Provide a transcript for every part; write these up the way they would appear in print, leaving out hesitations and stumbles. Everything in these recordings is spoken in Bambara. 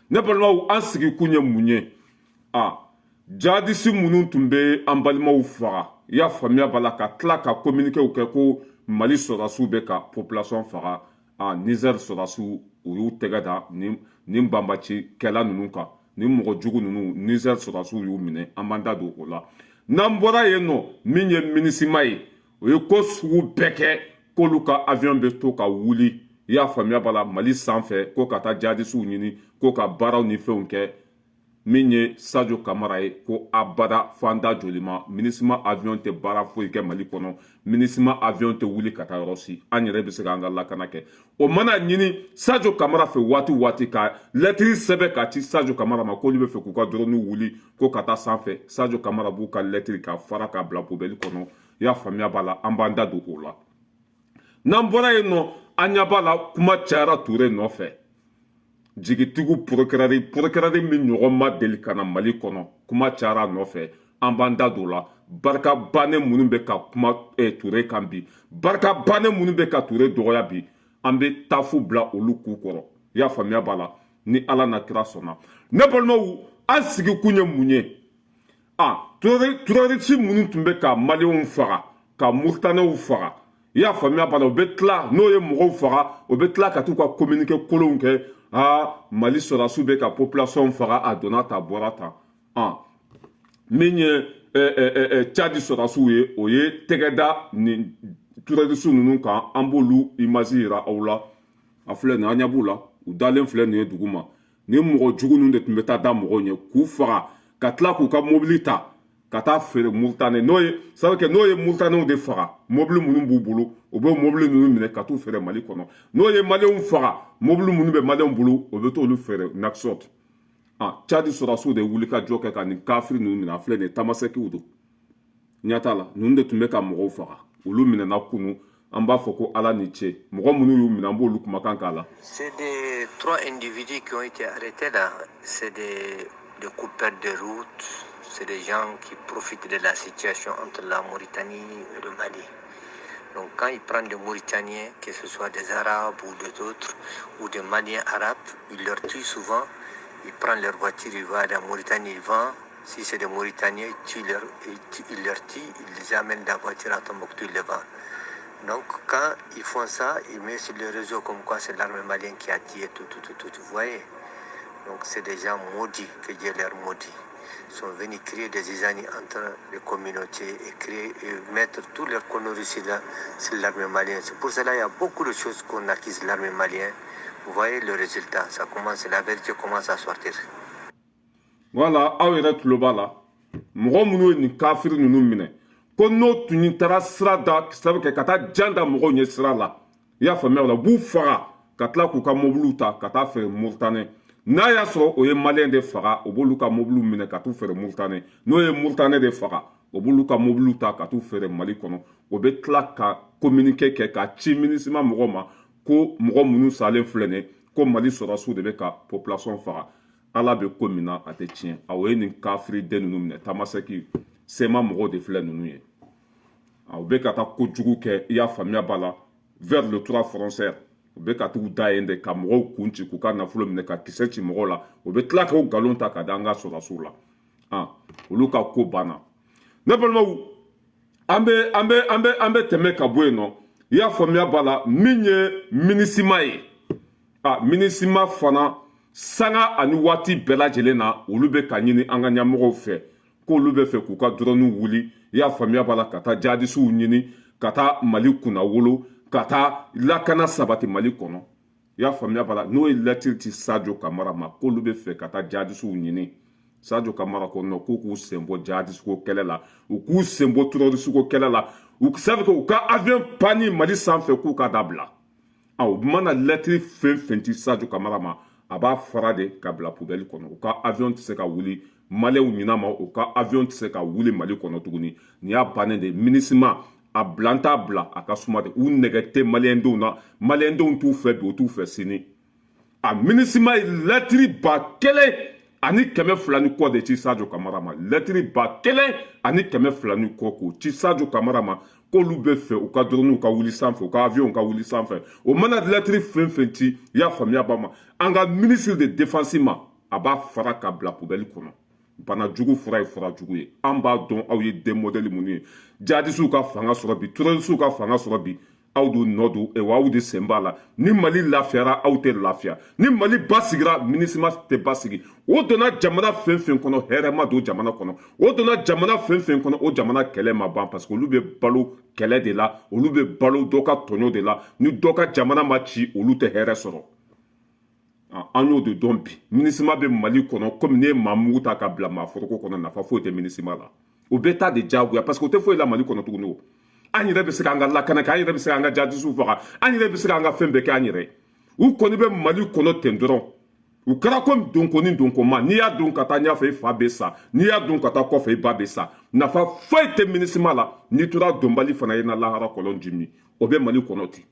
Ne balimaw, an sigi kun ye mun ye? A jadisi minnu tun bɛ an balimaw faga, i y'a faamuya b'a la, ka tila ka communiquéw kɛ ko Mali sɔrɔdasiw bɛ ka population faga, a Niger sɔrɔdasiw, u y'u tɛgɛ da nin banbacikɛla ninnu kan, nin mɔgɔ jugu ninnu, Niger sɔrɔdasiw y'u minɛ. An b'an da don o la. N'an bɔra yen nɔ, min ye MINUSMA ye, o ye ko sugu bɛɛ kɛ k'olu ka avion bɛ to ka wuli, i y'a faamuya b'a la, Mali sanfɛ, ko ka taa jadisiw ɲini, ko ka baaraw ni fɛnw kɛ. Min ye Sadio Kamara ye, ko abada, fanda joli ma, MINUSMA avion tɛ baara foyi kɛ Mali kɔnɔ, MINUSMA avion tɛ wuli ka taa yɔrɔ si, an yɛrɛ bɛ se k'an ka lakana kɛ. O mana ɲini Sadio Kamara fɛ waati waati, ka lɛtiri sɛbɛn ka ci Sadio Kamara ma k'olu bɛ fɛ k'u ka drone wuli ko ka taa sanfɛ, Sadio Kamara b'u ka lɛtiri ka fara ka bila poubelle kɔnɔ. I y'a faamuya b'a la, an b'an da don o la. N'an bɔra yen nɔ, an ɲɛ b'a la, kuma cayara Ture nɔfɛ, jigitigiw procureur, procureur min ɲɔgɔn ma deli ka na Mali kɔnɔ, kuma cayara a nɔfɛ, an b'an da don o la. Barika bannen minnu bɛ ka kuma Ture kan bi, barika bannen minnu bɛ ka Ture dɔgɔya bi, an bɛ tafu bila olu k'u kɔrɔ. I y'a faamuya b'a la, ni Ala na kira sɔnna. Ne balimaw, an sigi kun ye mun ye? A terroriste minnu tun bɛ ka Maliyɛnw faga, ka Muritanɛw faga, i y'a faamuya b'a la, u bɛ tila, n'o ye mɔgɔw faga, o bɛ tila ka t'u ka communiqué kolonw kɛ: aa, Mali sɔrɔdasiw bɛ ka population faga, a donna ta, bɔra tan. Ah, min ye Tchad sɔrɔdasiw ye, o ye tɛgɛ da nin terroriste ninnu kan. An b'olu image yira aw la. A filɛ nin, an ɲɛ b'u la, u dalen filɛ nin ye dugu ma. Nin mɔgɔ jugu ninnu de tun bɛ taa da mɔgɔw ɲɛ k'u faga, ka tila k'u ka mobili ta ka taa feere Muritani. N'o ye sabu n'o ye Muritanɛw de faga, mobili minnu b'u bolo, u bɛ mobili ninnu minɛ ka t'u feere Mali kɔnɔ. N'o ye Maliyɛnw faga, mobili minnu bɛ Maliyɛnw bolo, o bɛ t'olu feere Nouakchott. Ah, Tchad sɔrɔdasiw de wuli ka jɔ kɛ ka nin kafiri ninnu minɛ. A filɛ nin ye, Tamasɛkiw don, ɲɛ t'a la, ninnu de tun bɛ ka mɔgɔw faga, olu minɛna kunu. An b'a fɔ ko Ala ni ce. Mɔgɔ minnu y'u minɛ, an b'olu kumakan k'a la. C'est des trois individus qui ont été arrêtés là. C'est des coupeurs de route. C'est des gens qui profitent de la situation entre la Mauritanie et le Mali. Donc quand ils prennent des Mauritaniens, que ce soit des Arabes ou des autres, ou des Maliens arabes, ils leur tuent souvent. Ils prennent leur voiture, ils vont à la Mauritanie, ils vendent. Si c'est des Mauritaniens, ils leur tuent, ils les amènent dans la voiture à Tombouctou, ils les vendent. Donc quand ils font ça, ils mettent sur le réseau comme quoi c'est l'armée malienne qui a tué tout, tout, tout, tout, vous voyez. Donc c'est des gens maudits, que Dieu leur maudit. Ils sont venus créer des zizanies entre les communautés et créer et mettre tous leurs conneries sur l'armée malienne. C'est pour cela qu'il y a beaucoup de choses qu'on accuse l'armée malienne. Vous voyez le résultat, ça commence, la vérité commence à sortir. Voilà, aw yɛrɛ tulo b'a la, mɔgɔ minnu ye nin kafiri ninnu minɛ, ko n'o tun taara sira da sabu kɛ ka taa jan da mɔgɔw ɲɛ sira la, i y'a faamuya o la, u b'u faga ka tila k'u ka mobiliw ta ka taa feere Muritani. N'a y'a sɔrɔ o ye Maliyɛn de faga, o b'olu ka mobiliw minɛ ka t'u feere Muritani. N'o ye Muritani de faga, o b'olu ka mobiliw ta ka t'u feere Mali kɔnɔ. O bɛ tila ka communiqué kɛ ka ci MINUSMA mɔgɔw ma ko mɔgɔ minnu salen filɛ nin ye, ko Mali sɔrɔdasiw de bɛ ka population faga. Ala bɛ ko min na, a tɛ tiɲɛ. A o ye nin kafiri den ninnu minɛ, Tamasɛki sema mɔgɔw de filɛ ninnu ye. U bɛ ka taa kojugu kɛ, i y'a faamuya b'a la, vers le trois frontières, u bɛ ka t'u da yen de ka mɔgɔw kun ci, k'u ka nafolo minɛ, ka kisɛ ci mɔgɔw la. U bɛ tila k'o nkalon ta ka da an ka sɔrɔdasiw la. Ah, olu ka ko banna. Ne balimaw, an bɛ tɛmɛ ka bɔ yen nɔ. I y'a faamuya b'a la, min ye MINUSMA ye, a MINUSMA fana, sanga ani waati bɛɛ lajɛlen na, olu bɛ ka ɲini an ka ɲɛmɔgɔw fɛ k'olu bɛ fɛ k'u ka drone wuli, i y'a faamuya b'a la, ka taa jadisiw ɲini, ka taa Mali kunnawolo, ka taa lakana sabati Mali kɔnɔ. I y'a faamuya b'a la, n'o ye lɛtiri ci Sadio Kamara ma k'olu bɛ fɛ ka taa jadisiw ɲini, Sadio Kamara ko non, k'u k'u sen bɔ jadisiko kɛlɛ la, u k'u sen bɔ terrorisiko kɛlɛ la, u sabu u ka avion panni Mali sanfɛ, k'u ka dabila. A u mana lɛtiri fɛn fɛn ci Sadio Kamara ma, a b'a fara de ka bila poubelle kɔnɔ. U ka avion tɛ se ka wuli Maliyɛnw ɲina ma, u ka avion tɛ se ka wuli Mali kɔnɔ tuguni. Nin y'a bannen de. MINUSMA, a bila n t'a bila, a ka suma de. U nɛgɛ tɛ Maliyɛndenw na, Maliyɛndenw t'u fɛ bi, u t'u fɛ sini. A MINUSMA ye lɛtiri 1200 ni kɔ de ci Sadio Kamara ma, lɛtiri 1200 ni kɔ k'o ci Sadio Kamara ma k'olu bɛ fɛ u ka drone ka wuli sanfɛ, u ka avion ka wuli sanfɛ. O mana lɛtiri fɛn fɛn ci, i y'a faamuya ba ma, an ka ministre de défense ma. A b'a fara ka bila poubelle kɔnɔ. Bana jugu fura ye fura jugu ye. An b'a dɔn aw ye den modèle minnu ye. Jadisiw ka fanga sɔrɔ bi, terrorisiw ka fanga sɔrɔ bi, aw de nɔ don wa, aw de sen b'a la. Ni Mali lafiyara, aw tɛ lafiya. Ni Mali basigira, MINUSMA tɛ basigi. O donna jamana fɛn fɛn kɔnɔ, hɛrɛ ma don jamana kɔnɔ. O donna jamana fɛn fɛn kɔnɔ, o jamana kɛlɛ ma ban, parce que olu bɛ balo kɛlɛ de la, olu bɛ balo dɔ ka tɔɲɔ de la. Ni dɔ ka jamana ma ci, olu tɛ hɛrɛ sɔrɔ. An y'o de dɔn bi. MINUSMA bɛ Mali kɔnɔ komi n'i ye maa mugu ta ka bila maa foroko kɔnɔ. Nafa foyi tɛ MINUSMA la. O bɛ taa de diyagoya, parce que o tɛ foyi la Mali kɔnɔ tuguni. O an yɛrɛ bɛ se k'an ka lakana kɛ, an yɛrɛ bɛ se k'an ka jadisiw faga, an yɛrɛ bɛ se k'an ka fɛn bɛɛ kɛ an yɛrɛ. U kɔni bɛ Mali kɔnɔ ten dɔrɔn. U kɛra komi donko ni donko ma. N'i y'a don ka taa ɲɛfɛ, i fa bɛ sa. N'i y'a don ka taa kɔfɛ, i ba bɛ sa. Nafa foyi tɛ MINUSMA la. N'i tora donbali fana ye, na lahara kɔlɔn ji min. O bɛ Mali kɔnɔ ten.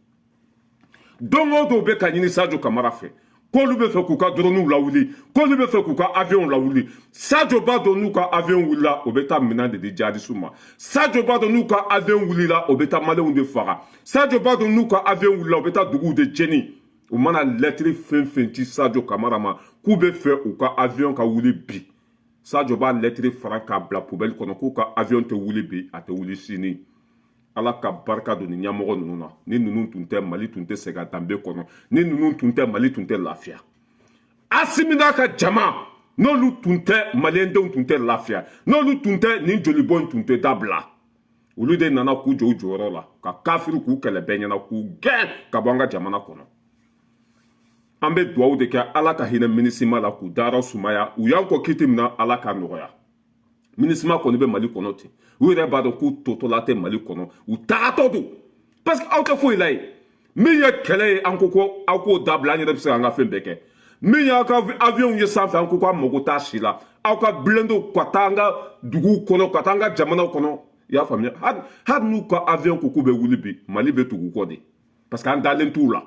Don o don, bɛ ka ɲini Sadio Kamara fɛ k'olu bɛ fɛ k'u ka drone lawuli, k'olu bɛ fɛ k'u ka avion lawuli. Sadio b'a dɔn n'u ka avion wulila, o bɛ taa minɛn de di jihadisiw ma. Sadio b'a dɔn n'u ka avion wulila, o bɛ taa maliyɛnw de faga. Sadio b'a dɔn n'u ka avion wulila, o bɛ taa duguw de jeni. U mana lɛtiri fɛn fɛn ci Sadio Kamara ma k'u bɛ fɛ u ka avion ka wuli bi, Sadio b'a lɛtiri fara k'a bila poubelle kɔnɔ k'u ka avion tɛ wuli bi, a tɛ wuli sini. Ala ka barika don ni ɲɛmɔgɔ ninnu na. Ni ninnu tun tɛ, Mali tun tɛ segin a danbe kɔnɔ. Ni ninnu tun tɛ, Mali tun tɛ lafiya. Asimi n'a ka jama, n'olu tun tɛ, maliyɛndenw tun tɛ lafiya. N'olu tun tɛ, nin jolibɔn tun tɛ dabila. Olu de nana k'u jɔ u jɔyɔrɔ la ka kafiri k'u kɛlɛ bɛɛ ɲɛna, k'u gɛn ka bɔ an ka jamana kɔnɔ. An bɛ dugawu de kɛ, Ala ka hinɛ MINUSMA la, k'u dayɔrɔ sumaya. U y'an kɔ kiti min na, Ala ka nɔgɔya. MINUSMA kɔni bɛ Mali kɔnɔ ten. U yɛrɛ b'a dɔn k'u totɔla tɛ Mali kɔnɔ, u tagatɔ don, parce que aw tɛ foyi la ye. Min ye kɛlɛ ye, an ko ko aw k'o dabila, an yɛrɛ bɛ se k'an ka fɛn bɛɛ kɛ. Min y'aw ka avion ye sanfɛ, an ko k'an mago t'a si la. Aw ka blindew ka taa an ka duguw kɔnɔ, ka taa an ka jamanaw kɔnɔ. I y'a faamuya? Hali n'u ka avion ko k'u bɛ wuli bi, Mali bɛ tugu u kɔ de, parce que an dalen t'u la.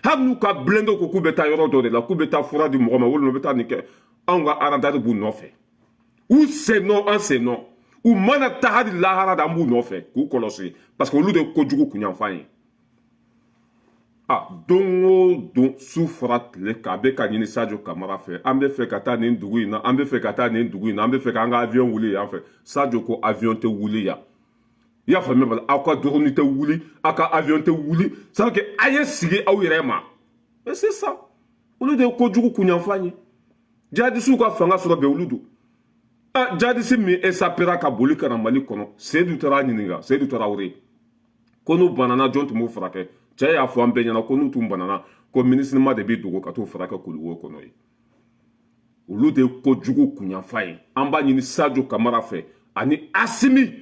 Hali n'u ka blindew ko k'u bɛ taa yɔrɔ dɔ de la, k'u bɛ taa fura di mɔgɔ ma, walima u bɛ taa nin kɛ, anw ka radar b'u nɔfɛ. U sen nɔ, an sen nɔ. U mana taa hali lahara da, an b'u nɔfɛ k'u kɔlɔsi, parce que olu de ye kojugu kunyanfan ye. A don o don, su fara tile kan, a bɛ ka ɲini Sadio Kamara fɛ: an bɛ fɛ ka taa nin dugu in na, an bɛ fɛ ka taa nin dugu in na, an bɛ fɛ k'an ka avion wuli yan fɛ. Sadio ko avion tɛ wuli yan. I y'a faamuya bala? Aw ka drone tɛ wuli, aw ka avion tɛ wuli. C'est à dire que a ye sigi aw yɛrɛ ma. Mais c'est ça, olu de ye kojugu kunyanfan ye. Jihadisiw ka fanga sɔrɔ bɛn, olu don. Ah, jihadisi min échappera ka boli ka na Mali kɔnɔ, Seydou taara ɲininka, Seydou Tarawele, ko n'u banana, jɔn tun b'u furakɛ? Cɛ y'a fɔ an bɛɛ ɲɛna ko n'u tun banana, ko MINUSMA de bɛ dogo ka t'u furakɛ kuluwo kɔnɔ ye. Olu de ye kojugu kunyanfan ye. An b'a ɲini Sadio Kamara fɛ ani Asimi,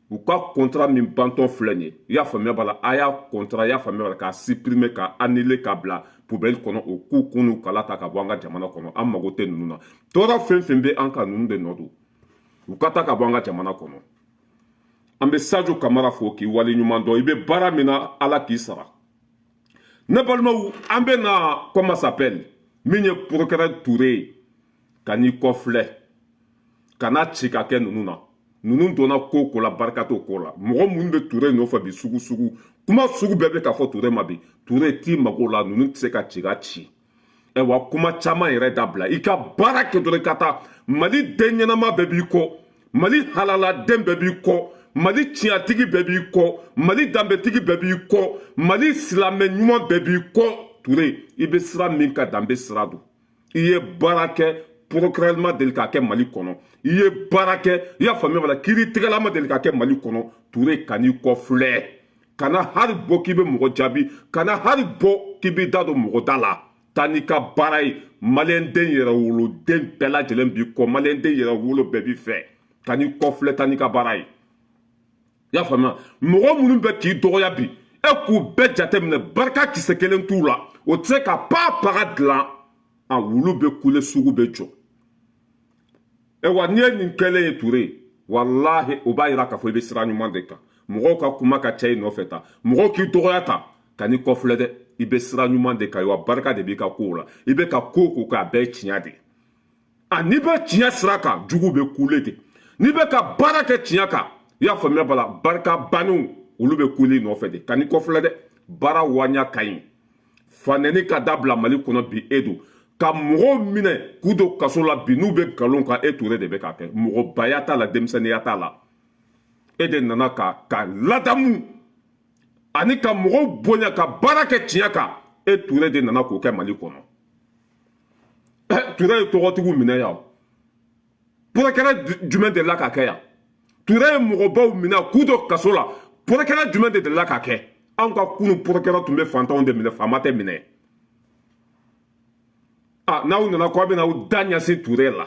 u ka contrat min bantɔ filɛ nin ye, i y'a faamuya b'a la, a y'a contrat, i y'a faamuya b'a la, k'a supprimer, k'a annuler, k'a bila poubelle kɔnɔ. O k'u kun n'u kala ta ka bɔ an ka jamana kɔnɔ. An mago tɛ ninnu na. Tɔɔrɔ fɛn fɛn bɛ an kan, ninnu de nɔ don. U ka taa ka bɔ an ka jamana kɔnɔ. An bɛ Sadio Kamara fo k'i waleɲuman dɔn. I bɛ baara min na, Ala k'i sara. Ne balimaw, an bɛ na, comment s'appelle, min ye procureur Touré ye, ka n'i kɔ filɛ, ka n'a ci ka kɛ ninnu na. Ninnu donna ko ko la, barika t'o ko la. Mɔgɔ minnu bɛ Touré nɔfɛ bi, sugu sugu kuma sugu bɛɛ bɛ ka fɔ Touré ma bi. Touré t'i mago la, ninnu tɛ se ka ci ka ci. Ayiwa, kuma caman yɛrɛ dabila, i ka baara kɛ dɔrɔn. I ka taa. Mali den ɲɛnama bɛɛ b'i kɔ, Mali halaladen bɛɛ b'i kɔ, Mali tiɲɛtigi bɛɛ b'i kɔ, Mali danbetigi bɛɛ b'i kɔ, Mali silamɛ ɲuman bɛɛ b'i kɔ. Ture, i bɛ sira min ka, danbe sira don. I ye baara kɛ, procureur ma deli k'a kɛ Mali kɔnɔ. I ye baara kɛ, i y'a faamuya la, kiiritigɛla ma deli ka kɛ Mali kɔnɔ. Ture, kan'i kɔ filɛ, kana hali bɔ k'i bɛ mɔgɔ jaabi, kana hali bɔ k'i bɛ da don mɔgɔ da la. Taa n'i ka baara ye. Maliyɛnden yɛrɛ woloden bɛɛ lajɛlen b'i kɔ, maliyɛnden yɛrɛ wolo bɛɛ b'i fɛ. Ka n'i kɔ filɛ, taa n'i ka baara ye. I y'a faamuya? Mɔgɔ minnu bɛ k'i dɔgɔya bi, e k'u bɛɛ jateminɛ, barika kisɛ kelen t'u la. O tɛ se ka pa paga dilan. A wulu bɛ kule, sugu bɛ jɔ. Wa n'i ye nin kɛlen ye, Ture, walahi, o b'a yira k'a fɔ i bɛ sira ɲuman de kan. Mɔgɔw ka kuma ka ca i nɔfɛ ta, mɔgɔw k'i dɔgɔya ta, ka n'i kɔfilɛ dɛ, i bɛ sira ɲuman de kan wa. Barika de b'i ka kow la. I bɛ ka ko ko kɛ, a bɛɛ ye tiɲɛ de. A n'i bɛ tiɲɛ sira kan, jugu bɛ kule de. N'i bɛ ka baara kɛ tiɲɛ kan, i y'a faamuya bala, barika bannenw, olu bɛ kule i nɔfɛ de. Ka n'i kɔfilɛ dɛ, baara waɲa ka ɲi. Fanɛni ka dabila Mali kɔnɔ bi, e don. Ka mɔgɔw minɛ k'u don kaso la bi, n'u bɛ nkalon kan, e Ture de bɛ k'a kɛ. Mɔgɔbaya t'a la, denmisɛnninya t'a la. E de nana ka ladamu ani ka mɔgɔw bonya, ka baara kɛ tiɲɛ kan. E Ture de nana k'o kɛ Mali kɔnɔ. Ture ye tɔgɔtigiw minɛ yan. Procureur jumɛn delila ka kɛ yan? Ture ye mɔgɔbaw minɛ k'u don kaso la. Procureur jumɛn de delila ka kɛ? Anw ka kunun procureur tun bɛ fantanw de minɛ, faama tɛ minɛ. A n'aw nana ko aw bɛna aw da ɲɛsin Ture la,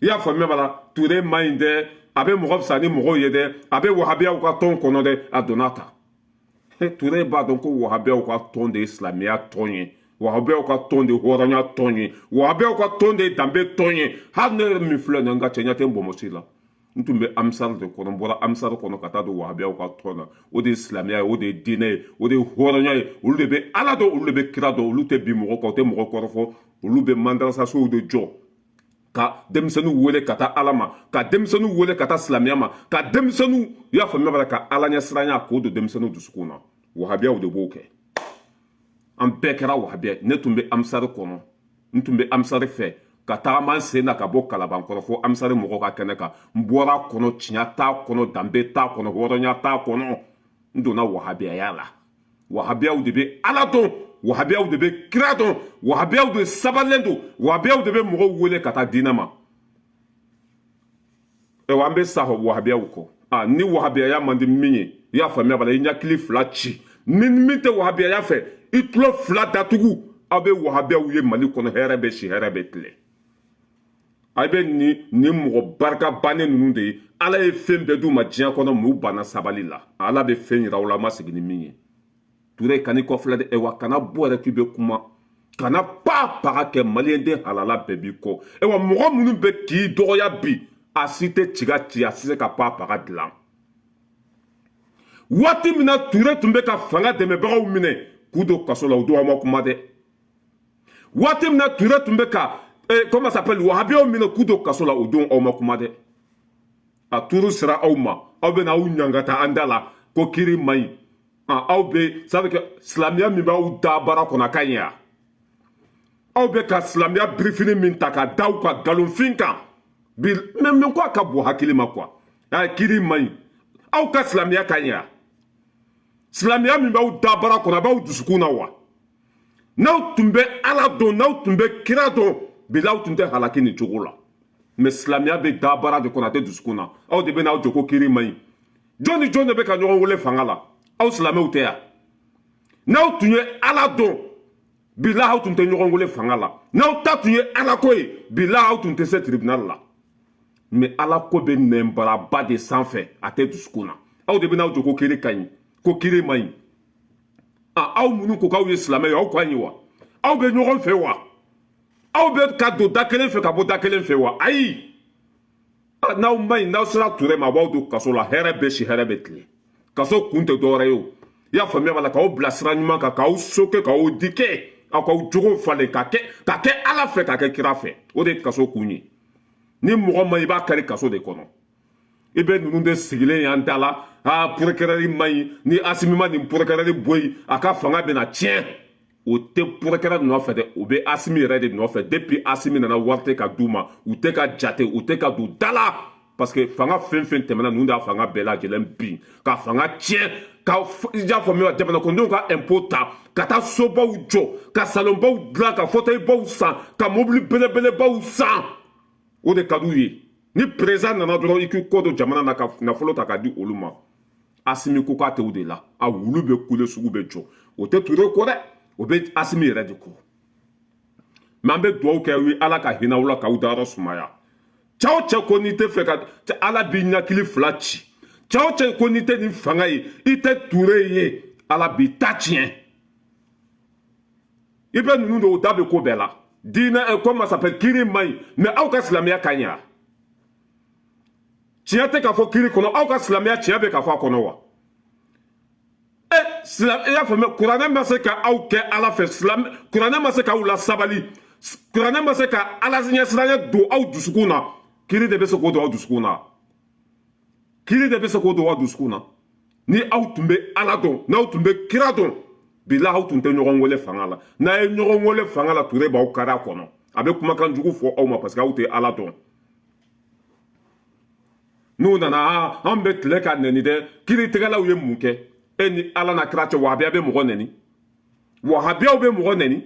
i y'a faamuya b'a la, Ture man ɲi dɛ, a bɛ mɔgɔ fisaya ni mɔgɔw ye dɛ, a bɛ wahabiyaw ka tɔn kɔnɔ dɛ. A donna ta, Ture b'a dɔn ko wahabiyaw ka tɔn de ye silamɛya tɔn ye, wahabiyaw ka tɔn de ye hɔrɔnya tɔn ye, wahabiyaw ka tɔn de ye danbe tɔn ye. Hali ne yɛrɛ min filɛ nin ye, n ka cɛ ɲɛ tɛ n bɔnbɔsi la. N tun bɛ Amisari de kɔnɔ, n bɔra Amisari kɔnɔ ka taa don wahabiyaw ka tɔn na. O de ye silamɛya ye, o de ye diinɛ ye, o de ye hɔrɔnya ye. Olu de bɛ Ala dɔn, olu de bɛ kira dɔn. Olu tɛ bin mɔgɔ kan, u tɛ mɔgɔ kɔrɔfɔ. Olu bɛ mandarasasow de jɔ ka denmisɛnninw wele ka taa Ala ma, ka denmisɛnninw wele ka taa silamɛya ma, ka denmisɛnninw, i y'a faamuya b'a la, ka Ala ɲɛsiranya k'o don denmisɛnninw dusukun na. Wahabiyaw de b'o kɛ. An bɛɛ kɛra wahabiya. Ne tun bɛ Amisari kɔnɔ, n tun bɛ Amisari fɛ ka tagama n sen na ka bɔ Kalabankɔrɔ fo Amisari mɔgɔw ka kɛnɛ kan. N bɔra kɔnɔ, tiɲɛ t'a kɔnɔ, danbe t'a kɔnɔ, hɔrɔnya t'a kɔnɔ. N donna wahabiyaya la. Wahabiyaw de bɛ Ala dɔn, wahabiyaw de bɛ kira dɔn, wahabiyaw de sabalilen don, wahabiyaw de bɛ mɔgɔw wele ka taa diinɛ ma. Ayiwa, an bɛ sa wahabiyaw kɔ. A ni wahabiyaya man di min ye, i y'a faamuya b'a la, i ɲakili fila ci. Ni min tɛ wahabiyaya fɛ, i tulo fila datugu. Aw bɛ wahabiyaw ye Mali kɔnɔ, hɛrɛ bɛ si, hɛrɛ bɛ tile. A bɛ nin mɔgɔ barika bannen ninnu de ye. Ala ye fɛn bɛɛ d'u ma diɲɛ kɔnɔ, m'u banna sabali la. Ala bɛ fɛn yira aw la, a ma segin ni min ye. Ture, kan'i kɔfilɛ dɛ. Wa kana bɔ yɛrɛ k'i bɛ kuma, kana pa paga kɛ. Maliyɛnden halala bɛɛ b'i kɔ. Wa mɔgɔ minnu bɛ k'i dɔgɔya bi, a si tɛ ciga ci, a si se ka pa paga dilan. Waati min na Ture tun bɛ ka fanga dɛmɛbagaw minɛ k'u don kaso la, o don aw ma kuma dɛ. Waati min na Ture tun bɛ ka comment s'appelle, wahabiyaw minɛ k'u don kaso la, o don aw ma kuma dɛ. A turu sera aw ma, aw bɛna aw ɲangata an da la ko kiri man ɲi. Aw bɛ, ça veut que silamɛya min b'aw da baara kɔnɔ, a ka ɲi wa? Aw bɛ ka silamɛya birifini min ta ka da aw ka nkalonfin kan bi, mais min ko a ka bon hakili ma quoi. Kiri man ɲi, aw ka silamɛya ka ɲi wa? Silamɛya min b'aw da baara kɔnɔ, a b'aw dusukun na wa? N'aw tun bɛ Ala dɔn, n'aw tun bɛ kira dɔn, bi aw tun tɛ halaki nin cogo la. Mais silamɛya bɛ da baara de kɔnɔ, a tɛ dusukun na. Aw de bɛ n'aw jɔ ko kiri man ɲi. Jɔn ni jɔn de bɛ ka ɲɔgɔn wele fanga la? Aw silamɛw tɛ yan. N'aw tun ye Ala dɔn, bilahi aw tun tɛ ɲɔgɔn wele fanga la. N'aw ta tun ye Ala ko ye, bilahi aw tun tɛ se tribunal la. Mais Ala ko bɛ nɛnbaraba de sanfɛ, a tɛ dusukun na. Aw de bɛ n'aw jɔ ko kiri ka ɲi, ko kiri man ɲi. Aw minnu ko k'aw ye silamɛ ye, aw ka ɲi wa? Aw bɛ ɲɔgɔn fɛ wa? Aw bɛ ka don da kelen fɛ ka bɔ da kelen fɛ wa? Ayi, n'aw ma ɲi, n'aw sera Ture ma, a b'aw don kaso la. Hɛrɛ bɛ si, hɛrɛ bɛ tile. Kaso kun tɛ dɔwɛrɛ ye o, i y'a faamuya b'a la, k'aw bila sira ɲuman kan, k'aw soke, k'aw dike, aw k'aw jogo falen, ka kɛ Ala fɛ, ka kɛ kira fɛ. O de ye kaso kun ye. Ni mɔgɔ ma, i b'a kari kaso de kɔnɔ. I bɛ ninnu de sigilen yan da la. Aa, procureur man ɲi, ni Asimi ma nin procureur bɔ yen, a ka fanga bɛna tiɲɛ. O tɛ procureur nɔfɛ dɛ, o bɛ Asimi yɛrɛ de nɔfɛ. Depuis Asimi nana, wari tɛ ka d'u ma, u tɛ ka jate, u tɛ ka don da la, parce que fanga fɛn fɛn tɛmɛna, ninnu de y'a fanga bɛɛ lajɛlen bin, ka fanga tiɲɛ, ka, i y'a faamuya, jamana kɔnɔdenw ka impôt ta ka taa sobaw jɔ, ka salonbaw dilan, ka fauteuilbaw san, ka mobili belebelebaw san. O de ka d'u ye. Ni président nana dɔrɔn, i k'i kɔ don jamana na ka nafolo ta k'a di olu ma. Asimi ko k'a tɛ o de la. A wulu bɛ kule, sugu bɛ jɔ. O tɛ Ture kɔ dɛ, o bɛ Asimi yɛrɛ de kɔ. Mais an bɛ dugawu kɛ aw ye, Ala ka hinɛ aw la, k'aw dayɔrɔ sumaya. Cɛ o cɛ ko n'i tɛ fɛ ka, Ala b'i ɲakili fila ci. Cɛ o cɛ ko n'i tɛ nin fanga ye, i tɛ Ture ye, Ala b'i ta tiɲɛ. I bɛ ninnu de, o da bɛ ko bɛɛ la. Diinɛ, comment s'appelle, kiri man ɲi, mais aw ka silamɛya ka ɲi wa? Tiɲɛ tɛ k'a fɔ kiri kɔnɔ, aw ka silamɛya tiɲɛ bɛ k'a fɔ a kɔnɔ wa? E silamɛ, i y'a faamuya, kuranɛ ma se ka aw kɛ Ala fɛ, silamɛ, kuranɛ ma se k'aw la sabali, kuranɛ ma se ka Ala ɲɛsiranɲɛ don aw dusukun na. Kiri de bɛ se k'o don aw dusukun na? Kiri de bɛ se k'o don aw dusukun na? Ni aw tun bɛ Ala dɔn, n'aw tun bɛ kira dɔn. Bilahi, aw tun tɛ ɲɔgɔn wele fanga la. N'a ye ɲɔgɔn wele fanga la, Ture b'aw kari a kɔnɔ, a bɛ kumakan jugu fɔ aw ma, parce que aw tɛ Ala dɔn. N'u nana, an bɛ tile ka nɛni dɛ. Kiiritigɛlaw ye mun kɛ? E ni Ala na kira cɛ, wahabiya bɛ mɔgɔ nɛni, wahabiyaw bɛ mɔgɔ nɛni.